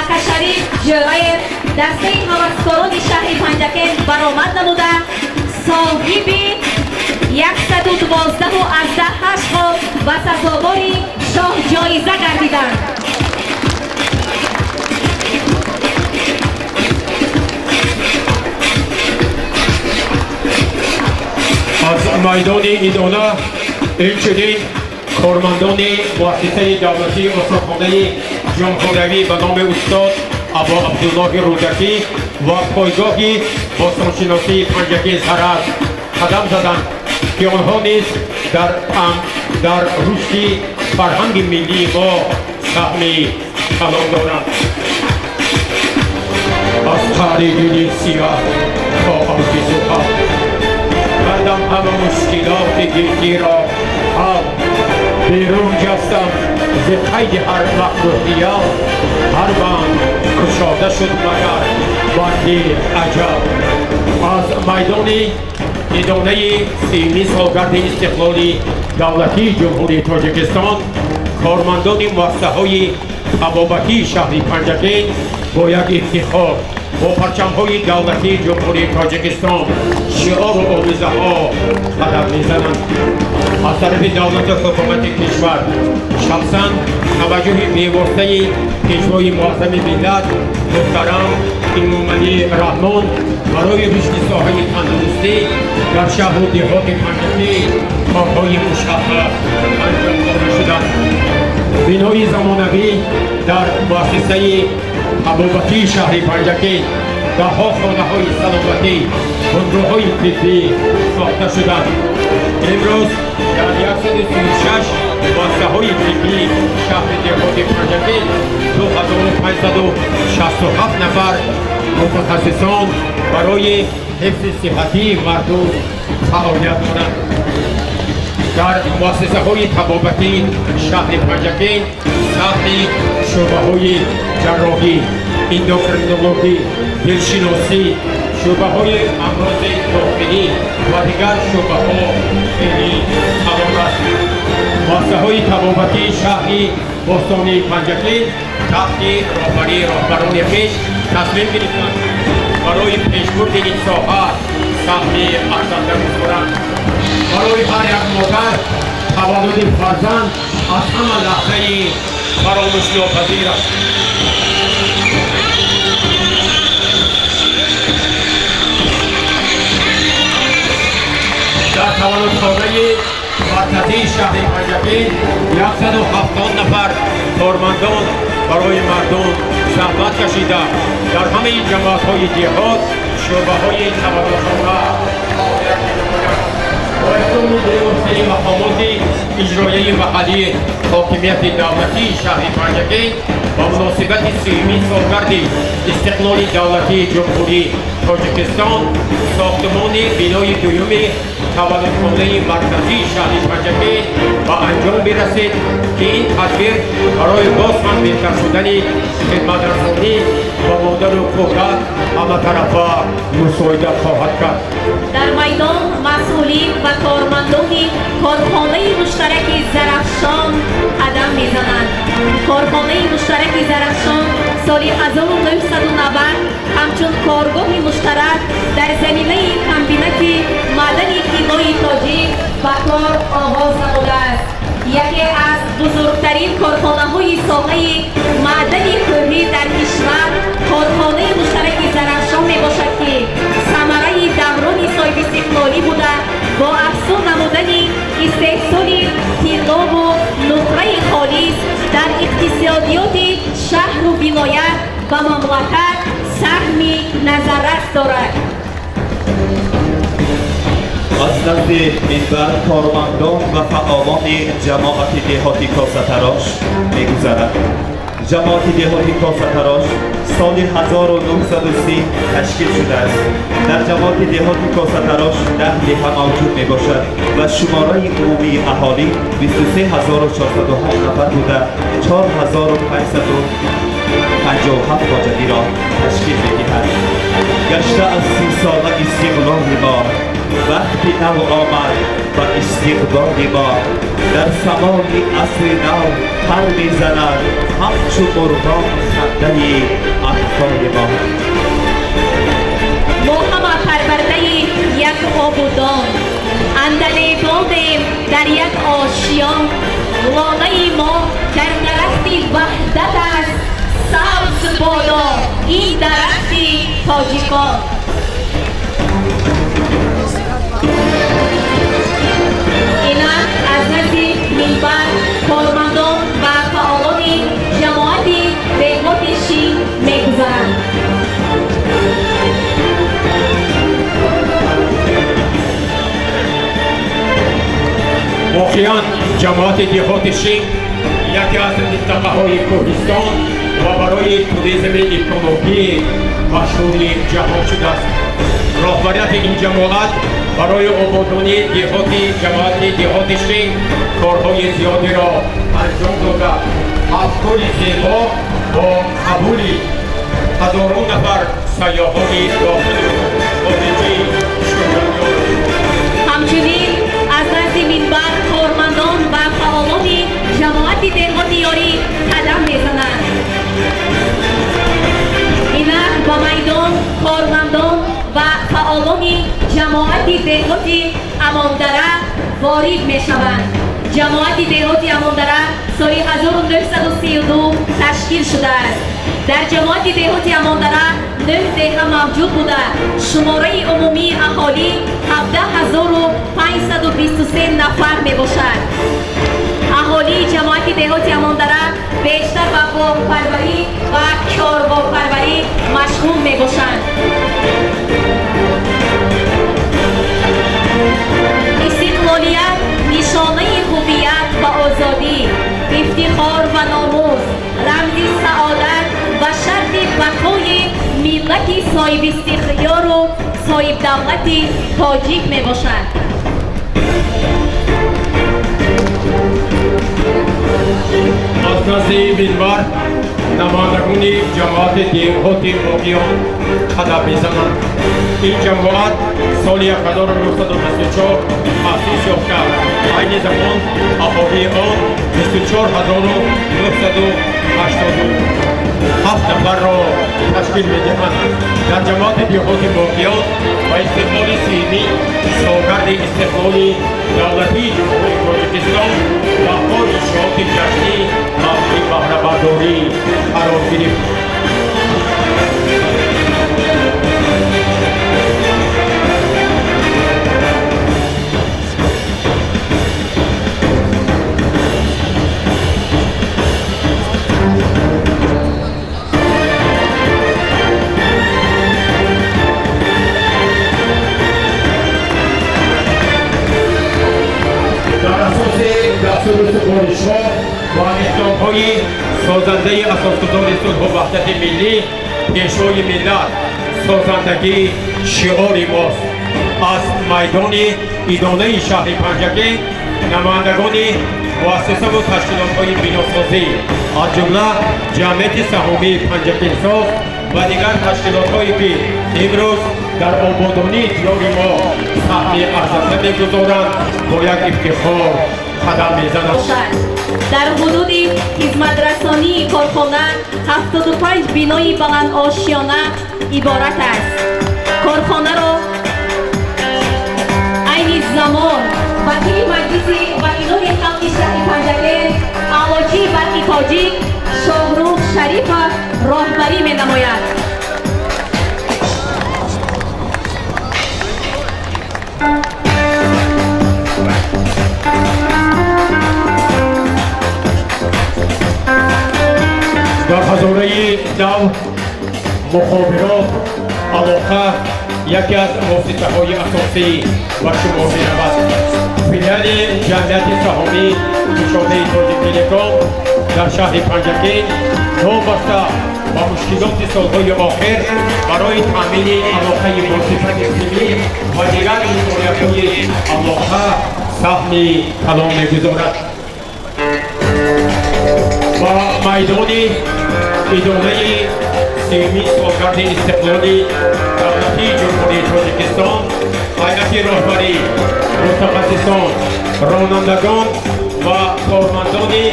Акашариф Ҷӯраев дастаи ҳаваскорони шаҳри Панҷакент баромад намуда, соҳиби 112,8 хол ва сазовори шоҳҷоиза гардиданд. Аз майдони идона инчунин кормандони муассисаи давлатии осорхонаи ҷумҳуриявӣ ба номи устод Абуабдуллоҳи Рӯдакӣ ва пойгоҳи бостоншиносии Панҷакент Саразд қадам заданд, ки онҳо низ дар рушди фарҳанги миллии мо саҳми калон доранд. Аз қаъри дили сиёҳ то авҷи зуҳал кардам ҳама мушкилоти гирдиро ҳал, берун ҷастам зи қайди ҳар махлуқият, ҳар банд кушода шуд магар банди аҷаб. Аз майдони идонаи 30-умин солгарди истиқлоли давлатии Ҷумҳурии Тоҷикистон кормандони муассисаҳои табобатии шаҳри Панҷакент бо як ифтихор бо парчамҳои давлатии Ҷумҳурии Тоҷикистон шиору овезаҳо қадам мезананд. Аз тарафи давлату ҳукумати кишвар, шахсан таваҷҷӯҳи бевоситаи пешвои муаззами миллат муҳтарам Эмомалӣ Раҳмон барои рушди соҳаи тандурустӣ дар шаҳру деҳоти Панҷакент корҳои мушаххас анҷом дода шуданд. Бинои замонавӣ дар муассисаи табобатии шаҳри Панҷакент, даҳҳо хонаҳои саломатӣ, бунгоҳҳои тиббӣ сохта шуданд. Имрӯз дар 136 муассисаҳои тиббии шаҳри деҳоти Панҷакент 2567 нафар мутахассисон барои ҳифзи сиҳатии мардум фаъолият доранд. Дар муассисаҳои табобатии шаҳри Панҷакент саҳми шӯъбаҳои ҷарроҳӣ, эндокринологӣ, дилшиносӣ, шӯъбаҳои амрози дохилӣ ва дигар шӯъбаҳо хеле калон аст. Муассисаҳои табобатии шаҳри бостонии Панҷакент таҳти роҳбарии роҳбарони хеш тасмим гирифтанд, барои пешбурди ин соҳа саҳми арзанда гузоранд. Барои ҳар як модар таваллуди фарзанд аз ҳама лаҳзаи фаромӯшнопазир аст. Дар таваллудхонаи марказии шаҳри Панҷакент 170 нафар кормандон барои мардум заҳмат кашида, дар ҳамаи ҷамоатҳои деҳот шӯъбаҳои таваллудхона фаъолият менамоянд. Бо иқдоми бевоситаи мақомоти иҷроияи маҳаллии ҳокимияти давлатии шаҳри Панҷакент ба муносибати 30-умин солгарди истиқлоли давлатии Ҷумҳурии Тоҷикистон сохтмони бинои дуюми таваллудхонаи марказии шаҳри Панҷакент ба анҷом бирасид, ки ин тадбир барои боз ҳам беҳтар шудани хидматрасонӣ ба модару кӯдак ҳаматарафа мусоидат хоҳад кард. Дар майдон масъулин ва кормандони корхонаи муштараки Зарафшон қадам мезананд. Корхонаи муштараки Зарафшон соли 1990 ҳамчун коргоҳи муштарак дар заминаи комбинати маъдани тиллои тоҷик ба кор оғоз намудааст. Яке аз бузургтарин корхонаҳои соҳаи маъдани кӯҳӣ дар кишвар корхонаи муштараки Зарафшон мебошад, ки самараи даврони соҳибистиқлолӣ буда, бо афзун намудани истеҳсоли тиллову нуқраи холис дар иқтисодиёти шаҳру вилоят ва мамлакат саҳми назаррас дорад. Аз назди минбар кормандон ва фаъолони ҷамоати деҳоти Косатарош мегузарад. Ҷамоати деҳоти Косатарош соли 1930 ташкил шудааст. Дар ҷамоати деҳоти Косатарош 10 деҳа мавҷуд мебошад ва шумораи умумии аҳолӣ 23408 нафар буда, 4557 хоҷагиро ташкил медиҳад. Гашта аз 30 сола истиқлоли мо, вақти нав омад ба истиқболи мо. Дар самои асри нав пар мезанад ҳамчу мурғон хандаи атфоли мо. Мо ҳама парвардаи як обудон, андалебонем дар як ошиён. Лонаи мо дар дарахти ваҳдат аст, сабз бодо ин дарахти тоҷикон. Инак аз назди минбар кормандон ва фаъолони ҷамоати деҳоти Шин мегузаранд. Воқеан, ҷамоати деҳоти Шин яке аз минтақаҳои кӯҳистон ва барои туризми экологӣ машҳури ҷаҳон шудааст. Роҳбарияти ин ҷамоат барои ободонии деҳоти ҷамоати деҳоти Шин корҳои зиёдеро анҷом дода, ҳафткӯли зебо бо қабули ҳазорон нафар сайёҳони дохилу хориҷӣ шуҳрат ёфт. Ҳамчунин аз назди минбар кормандон ва фаъолони ҷамоати деҳоти Ёрӣ қадам мезананд. Инак ба майдон кормандон ва фаъолони ҷамоати деҳоти Амондара ворид мешаванд. Ҷамоати деҳоти Амондара соли 1932 ташкил шудааст. Дар ҷамоати деҳоти Амондара 9 деҳа мавҷуд буда, шумораи умумии аҳолӣ 17523 нафар мебошад. Аҳолии ҷамоати деҳоти Амондара боғпарварӣ ва чорвопарварӣ машғул мебошанд. Истиқлолият нишонаи ҳуввият ва озодӣ, ифтихор ва номус, рамзи саодат ва шарти бақои миллати соҳибистиқлору соҳибдавлати тоҷик мебошад. Аз назди минбар намояндагони ҷамоати деҳоти Боғиён қадам мезананд. Ин ҷамоат соли 1924 таъсис ёфта, айни замон аҳолии он 24987 нафарро ташкил медиҳанд. Дар ҷамоати деҳоти Боғиён ба истиқлоли сиюмин солгарди истиқлоли давлатии Ҷумҳурии Тоҷикистон даҳҳо иншооти ҷашнӣ мавриди баҳрабардорӣ қарор гирифт. Дар асоси дастуру супоришҳо ва иқдомҳои созандаи асосгузори сулҳу ваҳдати миллӣ, пешвои миллат, созандагӣ шиори мост. Аз майдони идонаи шаҳри Панҷакент намояндагони муассисаву ташкилотҳои биносозӣ, аз ҷумла ҷамъияти саҳомии Панҷакентсоз ва дигар ташкилотҳое ки имрӯз дар ободонии диёри мо саҳми арзанда мегузоранд, бо як ифтихор қадам мезананд. Дар ҳудуди хизматрасонии корхона 75 бинои баландошёна иборат аст. Корхонаро айни замон вакили Маҷлиси вакилони халқи шаҳри Панҷакент, аълочии барқи тоҷик Шоҳрух Шарипов роҳбарӣ менамояд. Дар ҳазораи нав мухобирот, алоқа яке аз воситаҳои асосӣ ба шумор меравад. Филиали ҷамъияти саҳомии кушодаи Тоҷиктелеком дар шаҳри Панҷакент новобаста ба мушкилоти солҳои охир барои таъмини алоқаи босифати симӣ ва дигар имкониятҳои алоқа саҳми калон мегузорад. Ба майдони идонаи сеюмин солгарди истиқлоли давлатии Ҷумҳурии Тоҷикистон ҳайати роҳбарӣ, мутахассисон, ронандагон ва кормандони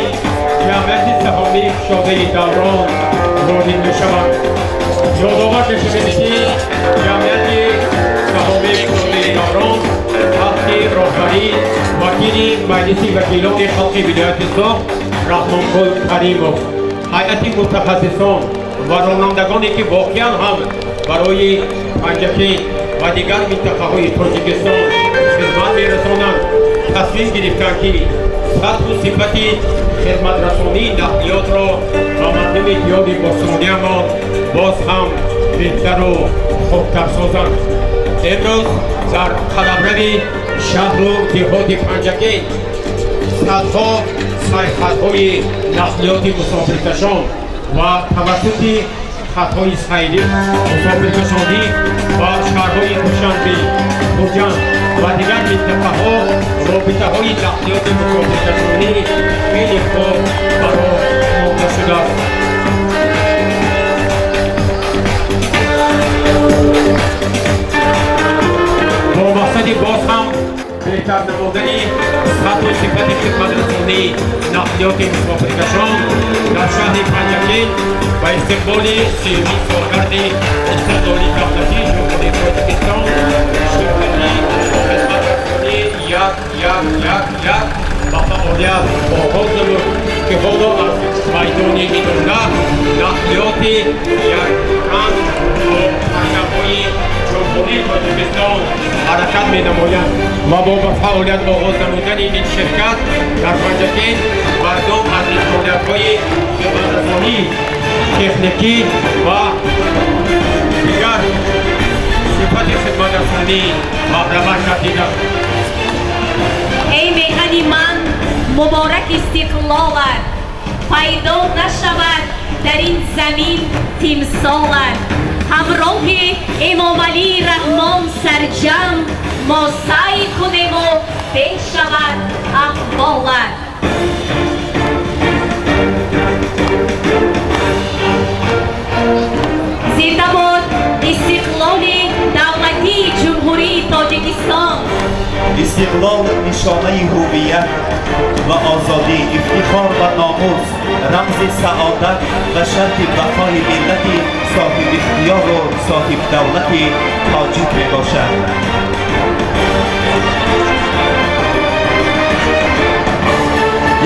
ҷамъияти саҳомии кушодаи Даврон ворид мешаванд. Ёдовар мешавед, ки ҷамъияти саҳомии кушодаи Даврон таҳти роҳбарии вакили Маҷлиси вакилони халқи вилояти Суғд Раҳмонқул Каримов, ҳайати мутахассисон ва ронандагоне ки воқеан ҳам барои Панҷакент ва дигар минтақаҳои Тоҷикистон хизмат мерасонанд, тасмим гирифтанд, ки сатҳу сифати хизматрасонии нақлиётро ба мардуми диёри бостониямон боз ҳам беҳтару хубтар созанд. Имрӯз дар қаламрави шаҳру деҳоти Панҷакент садҳо сайхатҳои нақлиёти мусофиркашон ва тавассути хатҳои сайрӣ мусофиркашонӣ ба шаҳрҳои Душанбе, Хуҷанд ва дигар минтақаҳо робитаҳои нақлиёти мусофиркашонӣ хеле хуб ба роҳ монда шудааст. Бо мақсади боз ҳам беҳтар намудани сатҳу сифати хизматрасонии нақлиёти мусофиркашон дар шаҳри Панҷакент ба истиқболи сеюмин солгарди истиқлоли давлатии Ҷумҳурии Тоҷикистон ширкати хизматрасонии 1111 ба фаъолият оғоз намуд, ки ҳоло аз майдони идона нақлиёти якранг бо парчамҳои Ҷумҳурии Тоҷикистон ҳаракат менамояд ва бо ба фаъолият оғоз намудани ин ширкат дар Панҷакент мардум аз имкониятҳои Хизматрасонии техникӣ ва дигар сифати хизматрасонӣ баҳраманд гардиданд. Эй меҳани ман, муборак истиқлолат, пайдо нашавад дар ин замин тимсолат. Ҳамроҳи Эмомалӣ Раҳмон сарҷам мо саъй кунему бешавад аҳволат. Зинда бод истиқлоли давлатии Ҷумҳурии Тоҷикистон. Истиқлол нишонаи ҳувият ва озодӣ, ифтихор ва номус, рамзи саодат ва шарти бақои миллати соҳибихтиёру соҳибдавлати тоҷик мебошад.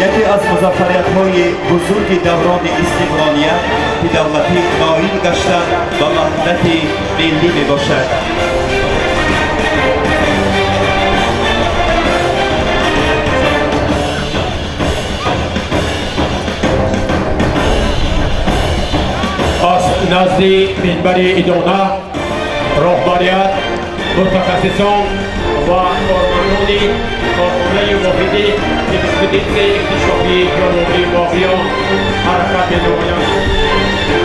Яке аз музаффариятҳои бузурги даврони истиқлолият ки давлатӣ ноил гаштан ба ваҳдати миллӣ мебошад. Аз назди минбари идона роҳбарият, мутахассисон ва кормандони корхонаи воҳиди экспедитсияи иктишофии геологии Моғиён ҳаракат менамоянд.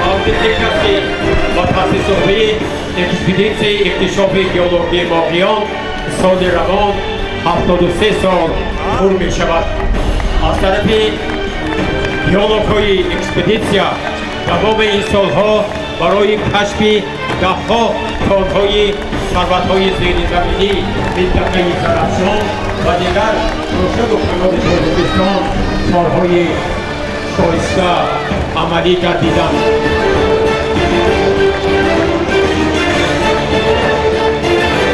Аз зикр касби ва таъсисёбии экспедитсияи иктишофи геологии Моғиён соли равон 73 сол пур мешавад. Аз тарафи геологҳои экспедитсия тамоми ин солҳо барои кашфи даҳҳо конҳои сарватҳои зеризаминӣ минтақаи Зарафшон ва дигар гӯшаву канори Тоҷикистон корҳои шоиста амалӣ гардиданд.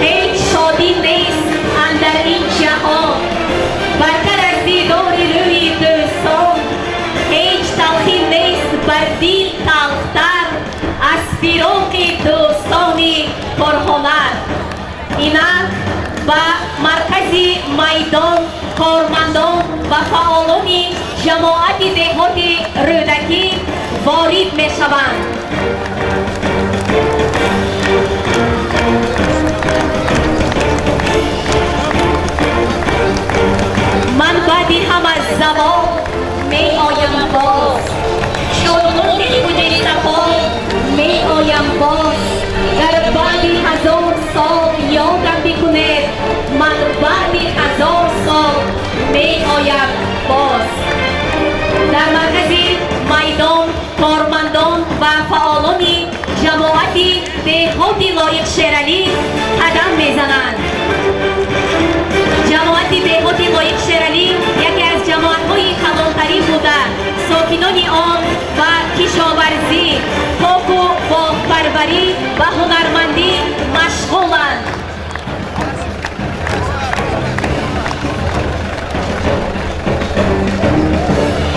Ҳеҷ шодӣ нест андар ин ҷаҳон бартар аз дидори рӯи дӯстон. Ҳеҷ талхӣ нест бар дил талхтар аз фироқи дӯстони пурҳунар. Инак ба маркази майдон кормандон ва фаъолони ҷамоати деҳоти Рӯдакӣ ворид мешаванд. Ман баъди ҳама завол меоям боз, чун мурғи хуҷастапо меоям боз. Гар баъди 1000 сол ёдам бикунед, ман баъди 1000 сол меоям боз. Дар маркази майдон кормандон ва фаъолони ҷамоати деҳоти Лоиқ Шералӣ қадам мезананд. Ҷамоати деҳоти Лоиқ Шералӣ яке аз ҷамоатҳои калонтарин буда, сокинони он ба кишоварзӣ, току боғпарварӣ ва ҳунармандӣ машғуланд.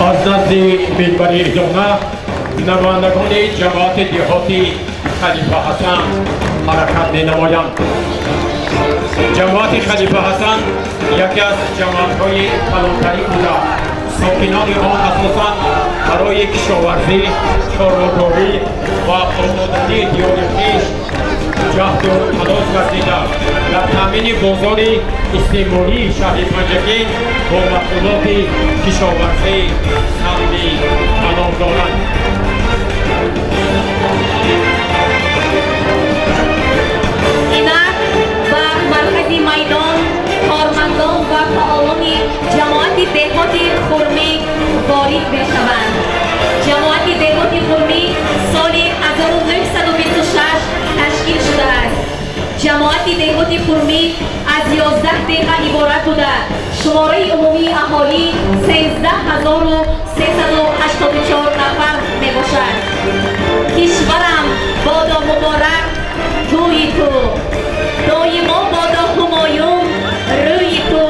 Аз назди минбари идона намояндагони ҷамоати деҳоти Халифа Ҳасан ҳаракат менамоянд. Ҷамоати Халифа Ҳасан яке аз ҷамоатҳои калонтарин буда, сокинони он асосан барои кишоварзӣ, чорводорӣ ва ободонии диёри хеш ҷаҳду талош гардида, дар таъмини бозори истеъмолии шаҳри Панҷакент бо маҳсулоти кишоварзӣ саҳми калон доранд. Инак ба маркази майдон кормандон ва фаъолони ҷамоати деҳоти Хурмӣ ворид мешаванд. Ҷамоати деҳоти Хурмӣ соли 1926 ташкил шудааст. Ҷамоати деҳоти Хурмӣ аз 11 деҳа иборат буда, шумораи умумии аҳолӣ 13384 нафар мебошад. Кишварам бодо муборак тӯи ту, доимо бодо ҳумоюн рӯи ту,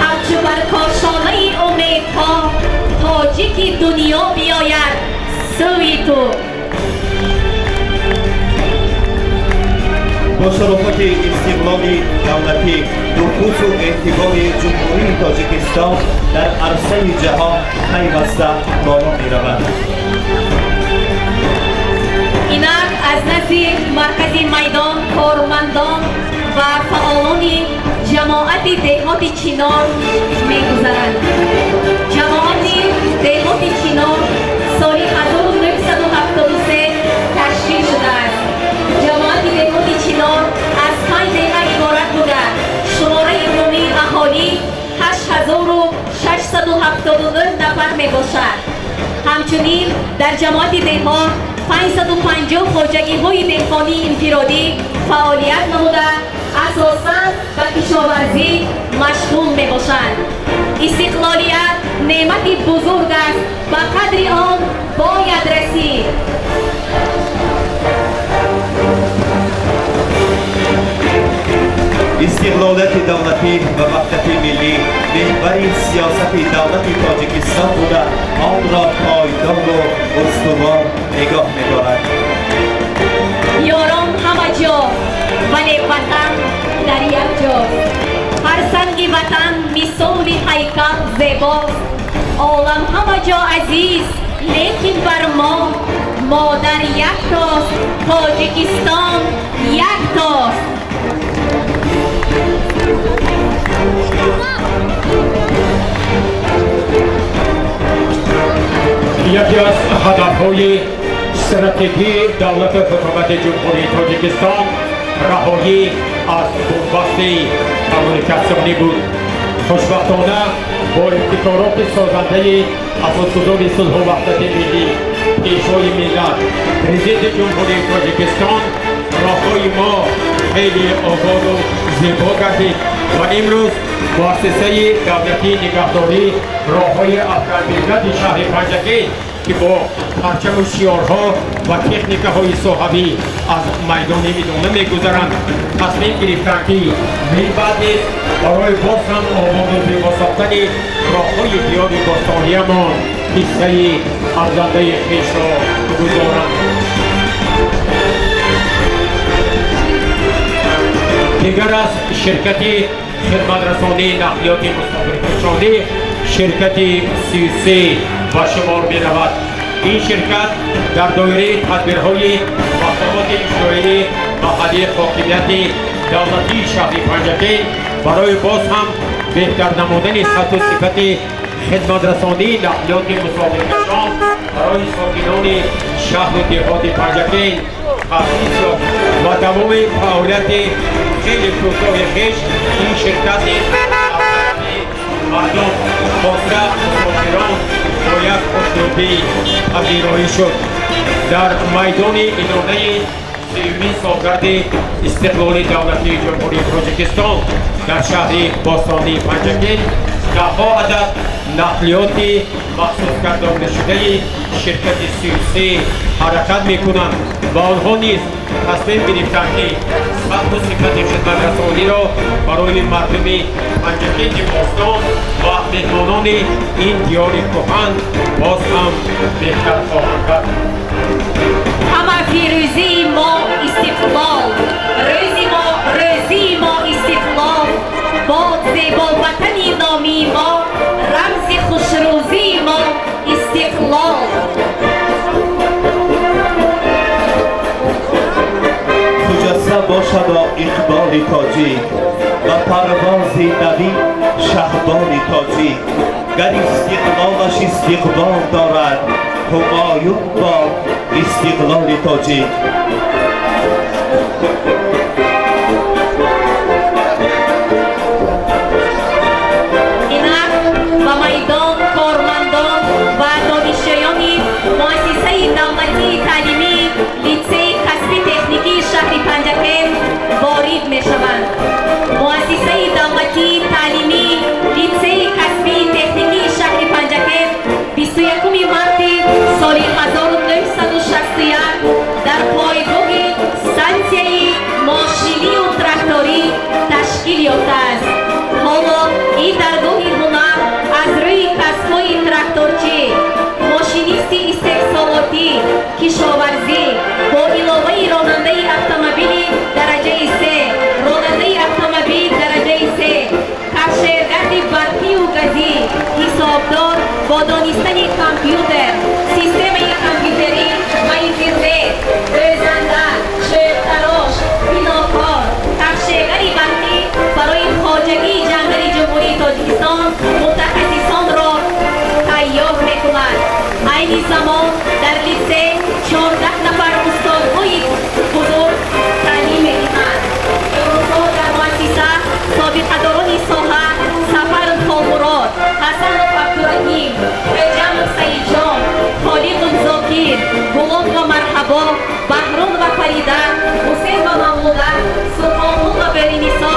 ҳамчу бар кошонаи умедҳо тоҷики дунё биёяд сӯи ту. Бо шарофати истиқлоли давлатӣ, нуфузу эътибори Ҷумҳурии Тоҷикистон дар арсаи ҷаҳон пайваста боло меравад. Маркази майдон кормандон ва фаъолони ҷамоати деҳоти Чинор мегузаранд. Ҷамоати деҳоти Чинор соли 1973 ташкил шудааст. Ҷамоати деҳоти Чинор аз 5 деҳа иборат буда, шумораи умумии аҳолӣ 8679 нафар мебошад. Ҳамчунин дар ҷамоати деҳот 550 хоҷагиҳои деҳқонии инфиродӣ фаъолият намуда, асосан ба кишоварзӣ машғул мебошанд. Истиқлолият неъмати бузург аст, ба қадри он бояд расид. Истиқлолияти давлатӣ ва ваҳдати миллӣ меҳвари сиёсати давлати Тоҷикистон буда, онро пойдору устувор нигоҳ медорад. Ёрон ҳама ҷо, вале ватан дар як ҷост. Ҳар санги ватан мисоли ҳайкал зебост. Олам ҳама ҷо азиз, лекин бар мо модар яктост, Тоҷикистон яктост. Яке аз ҳадафҳои стратегии давлату ҳукумати Ҷумҳурии Тоҷикистон раҳоӣ аз бунбасти коммуникатсионӣ буд. Хушбахтона бо ибтикороти созандаи асосгузори сулҳу ваҳдати миллӣ, Пешвои миллат, Президенти Ҷумҳурии Тоҷикистон роҳҳои мо хеле ободу зебо гардид ва имрӯз муассисаи давлатии нигаҳдории роҳҳои автомобилгарди шаҳри Панҷакент, ки бо парчаму шиорҳо ва техникаҳои соҳавӣ аз майдони идона мегузаранд, тасмим гирифтанд, ки минбаъд низ барои боз ҳам ободу зебо сохтани роҳҳои диёри бостониямон ҳиссаи арзандаи хешро гузоранд. Дигар аз ширкати хидматрасонии нақлиёти мусофиркашонӣ ширкати Сюсе ба шумор меравад. Ин ширкат дар доираи тадбирҳои мақомоти иҷроии маҳаллии ҳокимияти давлатии шаҳри Панҷакент барои боз ҳам беҳтар намудани сатҳу сифати хидматрасонии нақлиёти мусофиркашон барои сокинони шаҳру деҳоти Панҷакент таъсис ёфт ва тамоми фаъолияти хеле кӯтоҳи хеш ин ширкат низ мардум, хоса мусофирон бо як хушнудӣ пазироӣ шуд. Дар майдони идонаи сеюмин солгарди истиқлоли давлатии Ҷумҳурии Тоҷикистон дар шаҳри бостонии Панҷакент даҳҳо адад нақлиёти махсус гардондашудаи ширкати Сюсе ҳаракат мекунанд ва онҳо низ тасмим гирифтанд, ки сатҳу сифати хидматрасониро барои мардуми Панҷакенти бостон ва меҳмонони ин диёри кӯҳан боз ҳам беҳтар хоҳанд кард. Ҳама фирӯзии мо истиқлол, рӯзи мо рӯзии мо истиқлол, бод зебо ватани номии мо, рамзи хушрӯзии мо истиқлол. Хуҷаста бошадо иқболи тоҷик ва парвози навин шаҳбони тоҷик. Гар истиқлолаш истиқбол дорад, ҳумоюн бо истиқлоли тоҷик. Инак ба майдон кормандон ва донишҷӯёни муассисаи давлатии таълимии литсеи касби техникии шаҳри Панҷакент ворид мешаванд. Муассисаи давлатии таълимии литсеи касбии техникии шаҳри Панҷакент 21 марти соли 1961 дар пойгоҳи стансияи мошинию тракторӣ ташкил ёфтааст. Ҳоло ин даргоҳи ҳунар аз рӯи касбҳои тракторчӣ, мошинисти истеҳсолотӣ, кишоварзӣ бо иловаи ронандаи автомобили дараҷаи се, ронандаи автомобил дараҷаи се, кафшергарди барқию газӣ, ҳисобдор бо донистани компютер, системаи компютерӣ ва интернет, дӯзанда, шӯбтарош Тоҷикистон мутахассисонро тайёр мекунад. Айни замон дар литсей 14 нафар устодҳои бузург таълим медиҳанд. Имрӯзҳо дар муассиса собиқадорони соҳа Сафаров Холмурод, Ҳасанов Абдураҳим, Ҳоҷамов Саидҷон, Холиқов Зокир, Гулон ва Марҳабо, Баҳрон ва Фарида, Ҳусен ва Мавлуда, Субҳонқул ва Беринисо,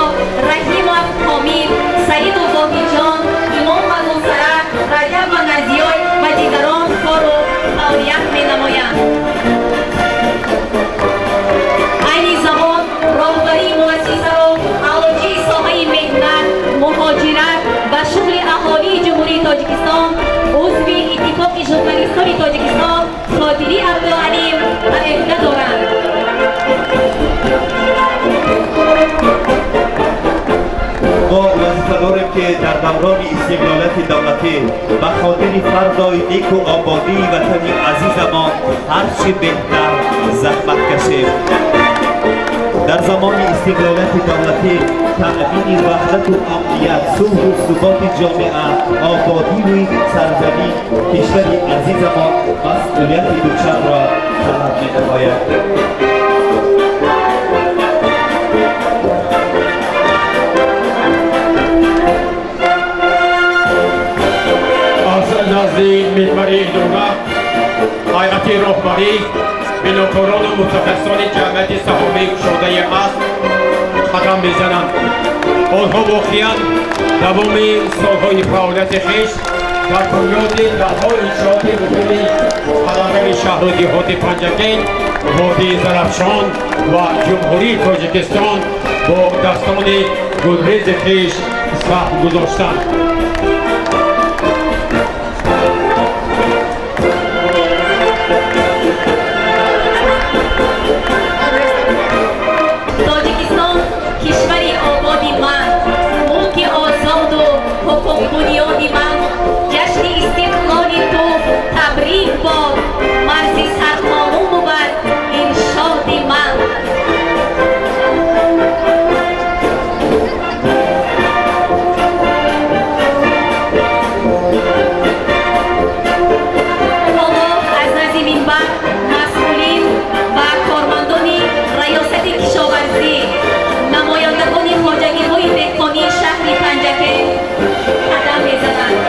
Раҳимов Ҳомид, Саиду Воҳидҷон, Имом ва Гулсара, Раҷаб ва Назиёй ва дигарон кору фаъолият менамоянд. Айни замон роҳбарии муассисаро аълочии соҳаи меҳнат, муҳоҷират ва шуғли аҳолии Ҷумҳурии Тоҷикистон, узви Иттифоқи журналистони Тоҷикистон Қодирӣ Абдуалим ба ӯҳда доранд. Мо вазифа дорем, ки дар даврони истиқлолияти давлатӣ ба хотири фардои неку ободии ватани азизамон ҳарчи беҳтар заҳмат кашем. Дар замони истиқлолияти давлатӣ таъмини ваҳдату амният, сулҳу суботи ҷомеа, ободию сарзамин кишвари азизамон масъулияти дучандро талаб менамояд. Аз назди минбари идора ҳайати роҳбарӣ, бинокорону мутахассисони ҷамъияти саҳомии кушодаи аср қадам мезананд. Онҳо воқеан давоми солҳои фаъолияти хеш дар бунёди даҳҳо иншооти муҳими қаламрави шаҳру деҳоти Панҷакент, водии Зарафшон ва Ҷумҳурии Тоҷикистон бо дастони гулрези хеш саҳм гузоштанд. Тоҷикистон кишвари ободи ман, мулки озоду ҳуқуқбунёди ман, ҷашни истиқлоли ту табрик бод, марзи сарқонун бувад иршоди ман. Ҳоло аз назди минбар масъулин ва кормандони раёсати кишоварзӣ, намояндагони хоҷагиҳои деҳқонии шаҳри Панҷакент қадам мезананд.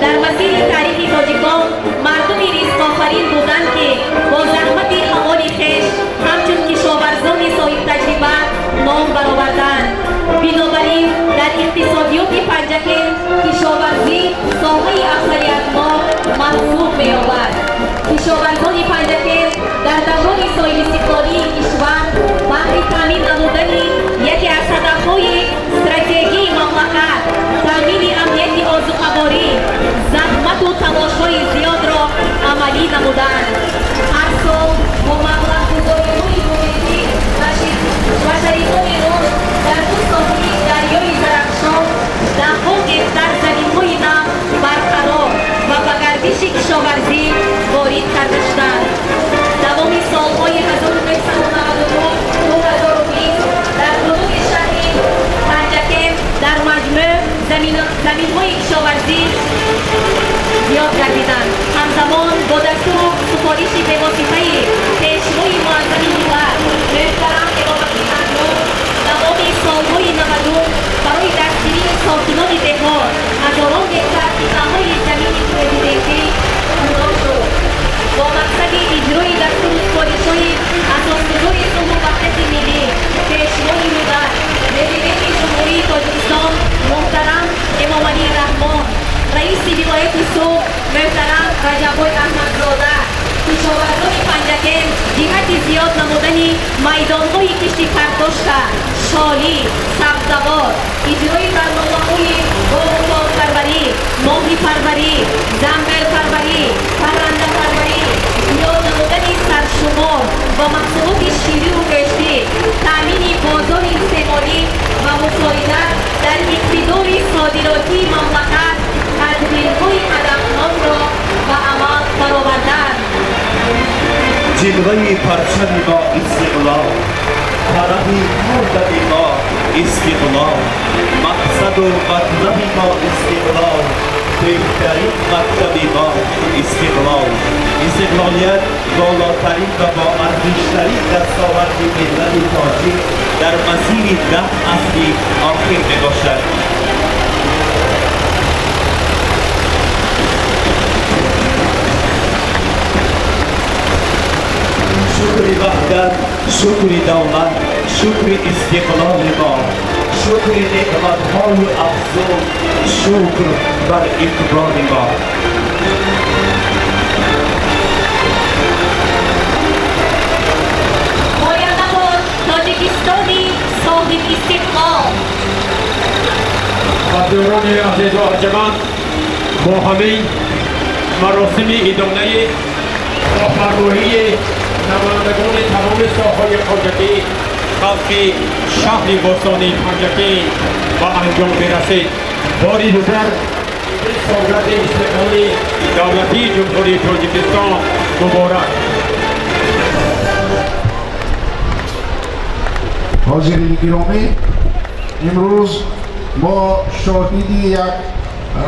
Дар масири таърихи тоҷикон мардуми ризқофарин буданд, ки бо заҳмати ҳалоли хеш ҳамчун кишоварзони соҳибтаҷриба ном бароварданд. Бинобар ин дар иқтисодиёти Панҷакент кишоварзӣ соҳаи афзалиятнок маҳсуб меёбад. Кишоварзони Панҷакент дар даврони соҳибистиқлолии кишвар баҳри таъмин намудани яке аз ҳадафҳои стратегии мамлакат, таъмини амнияти озуқаворӣ, заҳмату талошҳои зиёдро амалӣ намуданд. Ҳар сол бо маблағгузориҳои буҷетӣ ва шарикони рушд дар ду соҳили дарёи Зарафшон даҳҳо гектар заминҳои нав барқарор ва ба гардиши кишоварзӣ ворид карда шуданд. Давоми солҳои 1999-2020 дар ҳудуди шаҳри Панҷакент дар маҷмӯъ заминҳои кишоварзӣ зиёд гардиданд. Ҳамзамон бо дастуру супориши бевоситаи пешвои муаззами миллат муҳтарам Эмомалӣ Раҳмон давоми солҳои 90 барои дастгирии сокинони деҳот ҳазорон гектар қитъаҳои замини президентӣ ҷудо шуд. Бо мақсади иҷрои дастуру супоришҳои асосгузори сулҳу ваҳдати миллӣ, пешвои миллат, Президенти Ҷумҳурии Тоҷикистон муҳтарам Эмомалӣ Раҳмон, раиси вилояти Суғд муҳтарам Раҷаббой Аҳмадзода, кишоварзони Панҷакент ҷиҳати зиёд намудани майдонҳои кишти картошка, шолӣ, сабзавот, иҷрои барномаҳои боғу-токпарварӣ, моҳипарварӣ, занбирпарварӣ, паррандапарварӣ, зиёд намудани саршумор ва маҳсулоти ширию гӯштӣ, таъмини бозори истеъмолӣ ва мусоидат дар иқтидори содиротии мамлакат тадбирҳои ҳадафнокро ба амал бароварданд. Ҷилваи парчами мо истиқлол, Шарафи ҳар дами мо истиқлол, мақсаду матлаби мо истиқлол, беҳтарин мактаби мо истиқлол. Истиқлолият болотарин ва боарзиштарин дастоварди миллати тоҷик дар масири 10 асри охир мебошад. Шукри ваҳдат, шукри давлат, шукри истиқлоли мо, шукри неъматҳои афзун, шукр бар иқболи мо. Поянда бод Тоҷикистони соҳиби истиқлол. Ҳамдиёрони азизу арҷманд, бо ҳамин маросими идонаи роҳбаргоҳии намояндагони тамоми соҳаҳои хоҷагӣ халқи шаҳри бостонии Панҷакент ба анҷом мерасид. Бори дигар солгарди истиқлоли давлатии Ҷумҳурии Тоҷикистон муборак. Ҳозирини гиромӣ, имрӯз мо шоҳиди як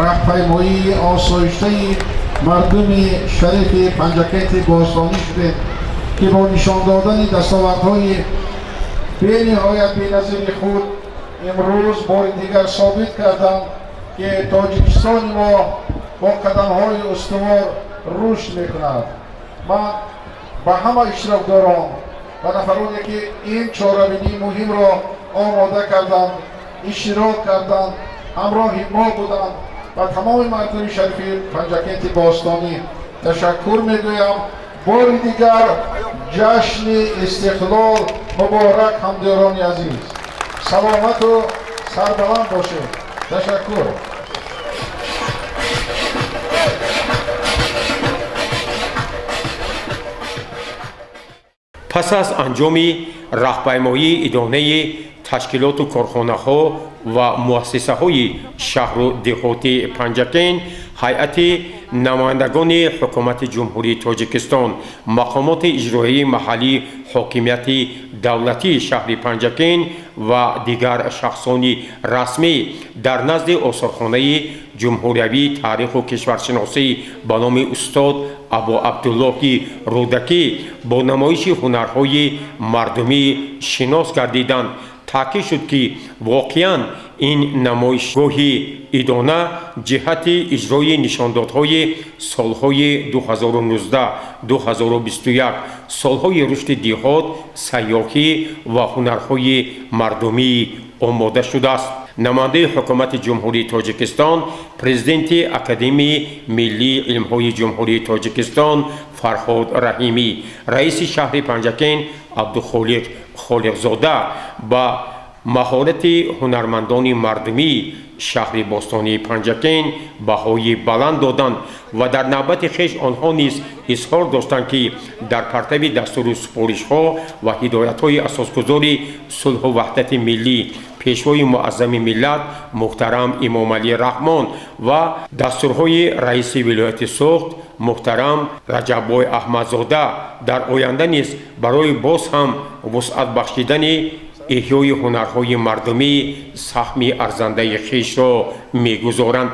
раҳпаймоии осоиштаи мардуми шарифи Панҷакенти бостонӣ шудем, ки бо нишон додани дастовардҳои бениҳоят беназири худ имрӯз бори дигар собит карданд, ки Тоҷикистони мо бо қадамҳои устувор рушд мекунад. Ман ба ҳама иштирокдорон ва нафароне, ки ин чорабинии муҳимро омода карданд, иштирок карданд, ҳамроҳи мо буданд ва тамоми мардуми шарифи Панҷакенти бостонӣ ташаккур мегӯям. Бори дигар ҷашни истиқлол муборак, ҳамдиёрони азиз. Саломату сарбаланд бошед. Ташаккур. Пас аз анҷоми раҳпаймоии идонаи ташкилоту корхонаҳо ва муассисаҳои шаҳру деҳоти Панҷакент, ҳайати намояндагони ҳукумати Ҷумҳурии Тоҷикистон, мақомоти иҷроияи маҳаллии ҳокимияти давлатии шаҳри Панҷакент ва дигар шахсони расмӣ дар назди осорхонаи ҷумҳуриявии таъриху кишваршиносӣ ба номи устод Абу Абдуллоҳи Рӯдакӣ бо намоиши ҳунарҳои мардумӣ шинос гардиданд. Таъкид шуд, ки воқеан ин намоишгоҳи идона ҷиҳати иҷрои нишондодҳои солҳои 2019-2021, солҳои рушди деҳот, сайёҳӣ ва ҳунарҳои мардумӣ омода шудааст. Намояндаи ҳукумати Ҷумҳурии Тоҷикистон, президенти Академияи миллии илмҳои Ҷумҳурии Тоҷикистон Фарҳод Раҳимӣ, раиси шаҳри Панҷакент Абдухолиқ Холиқзода ба маҳорати ҳунармандони мардумии шаҳри бостонии Панҷакент баҳои баланд доданд ва дар навбати хеш онҳо низ изҳор доштанд, ки дар партави дастуру супоришҳо ва ҳидоятҳои асосгузори сулҳу ваҳдати миллӣ, пешвои муаззами миллат муҳтарам Эмомалӣ Раҳмон ва дастурҳои раиси вилояти Суғд муҳтарам Раҷаббой Аҳмадзода дар оянда низ барои боз ҳам вусъат бахшидани эҳёи ҳунарҳои мардумӣ саҳми арзандаи хешро мегузоранд.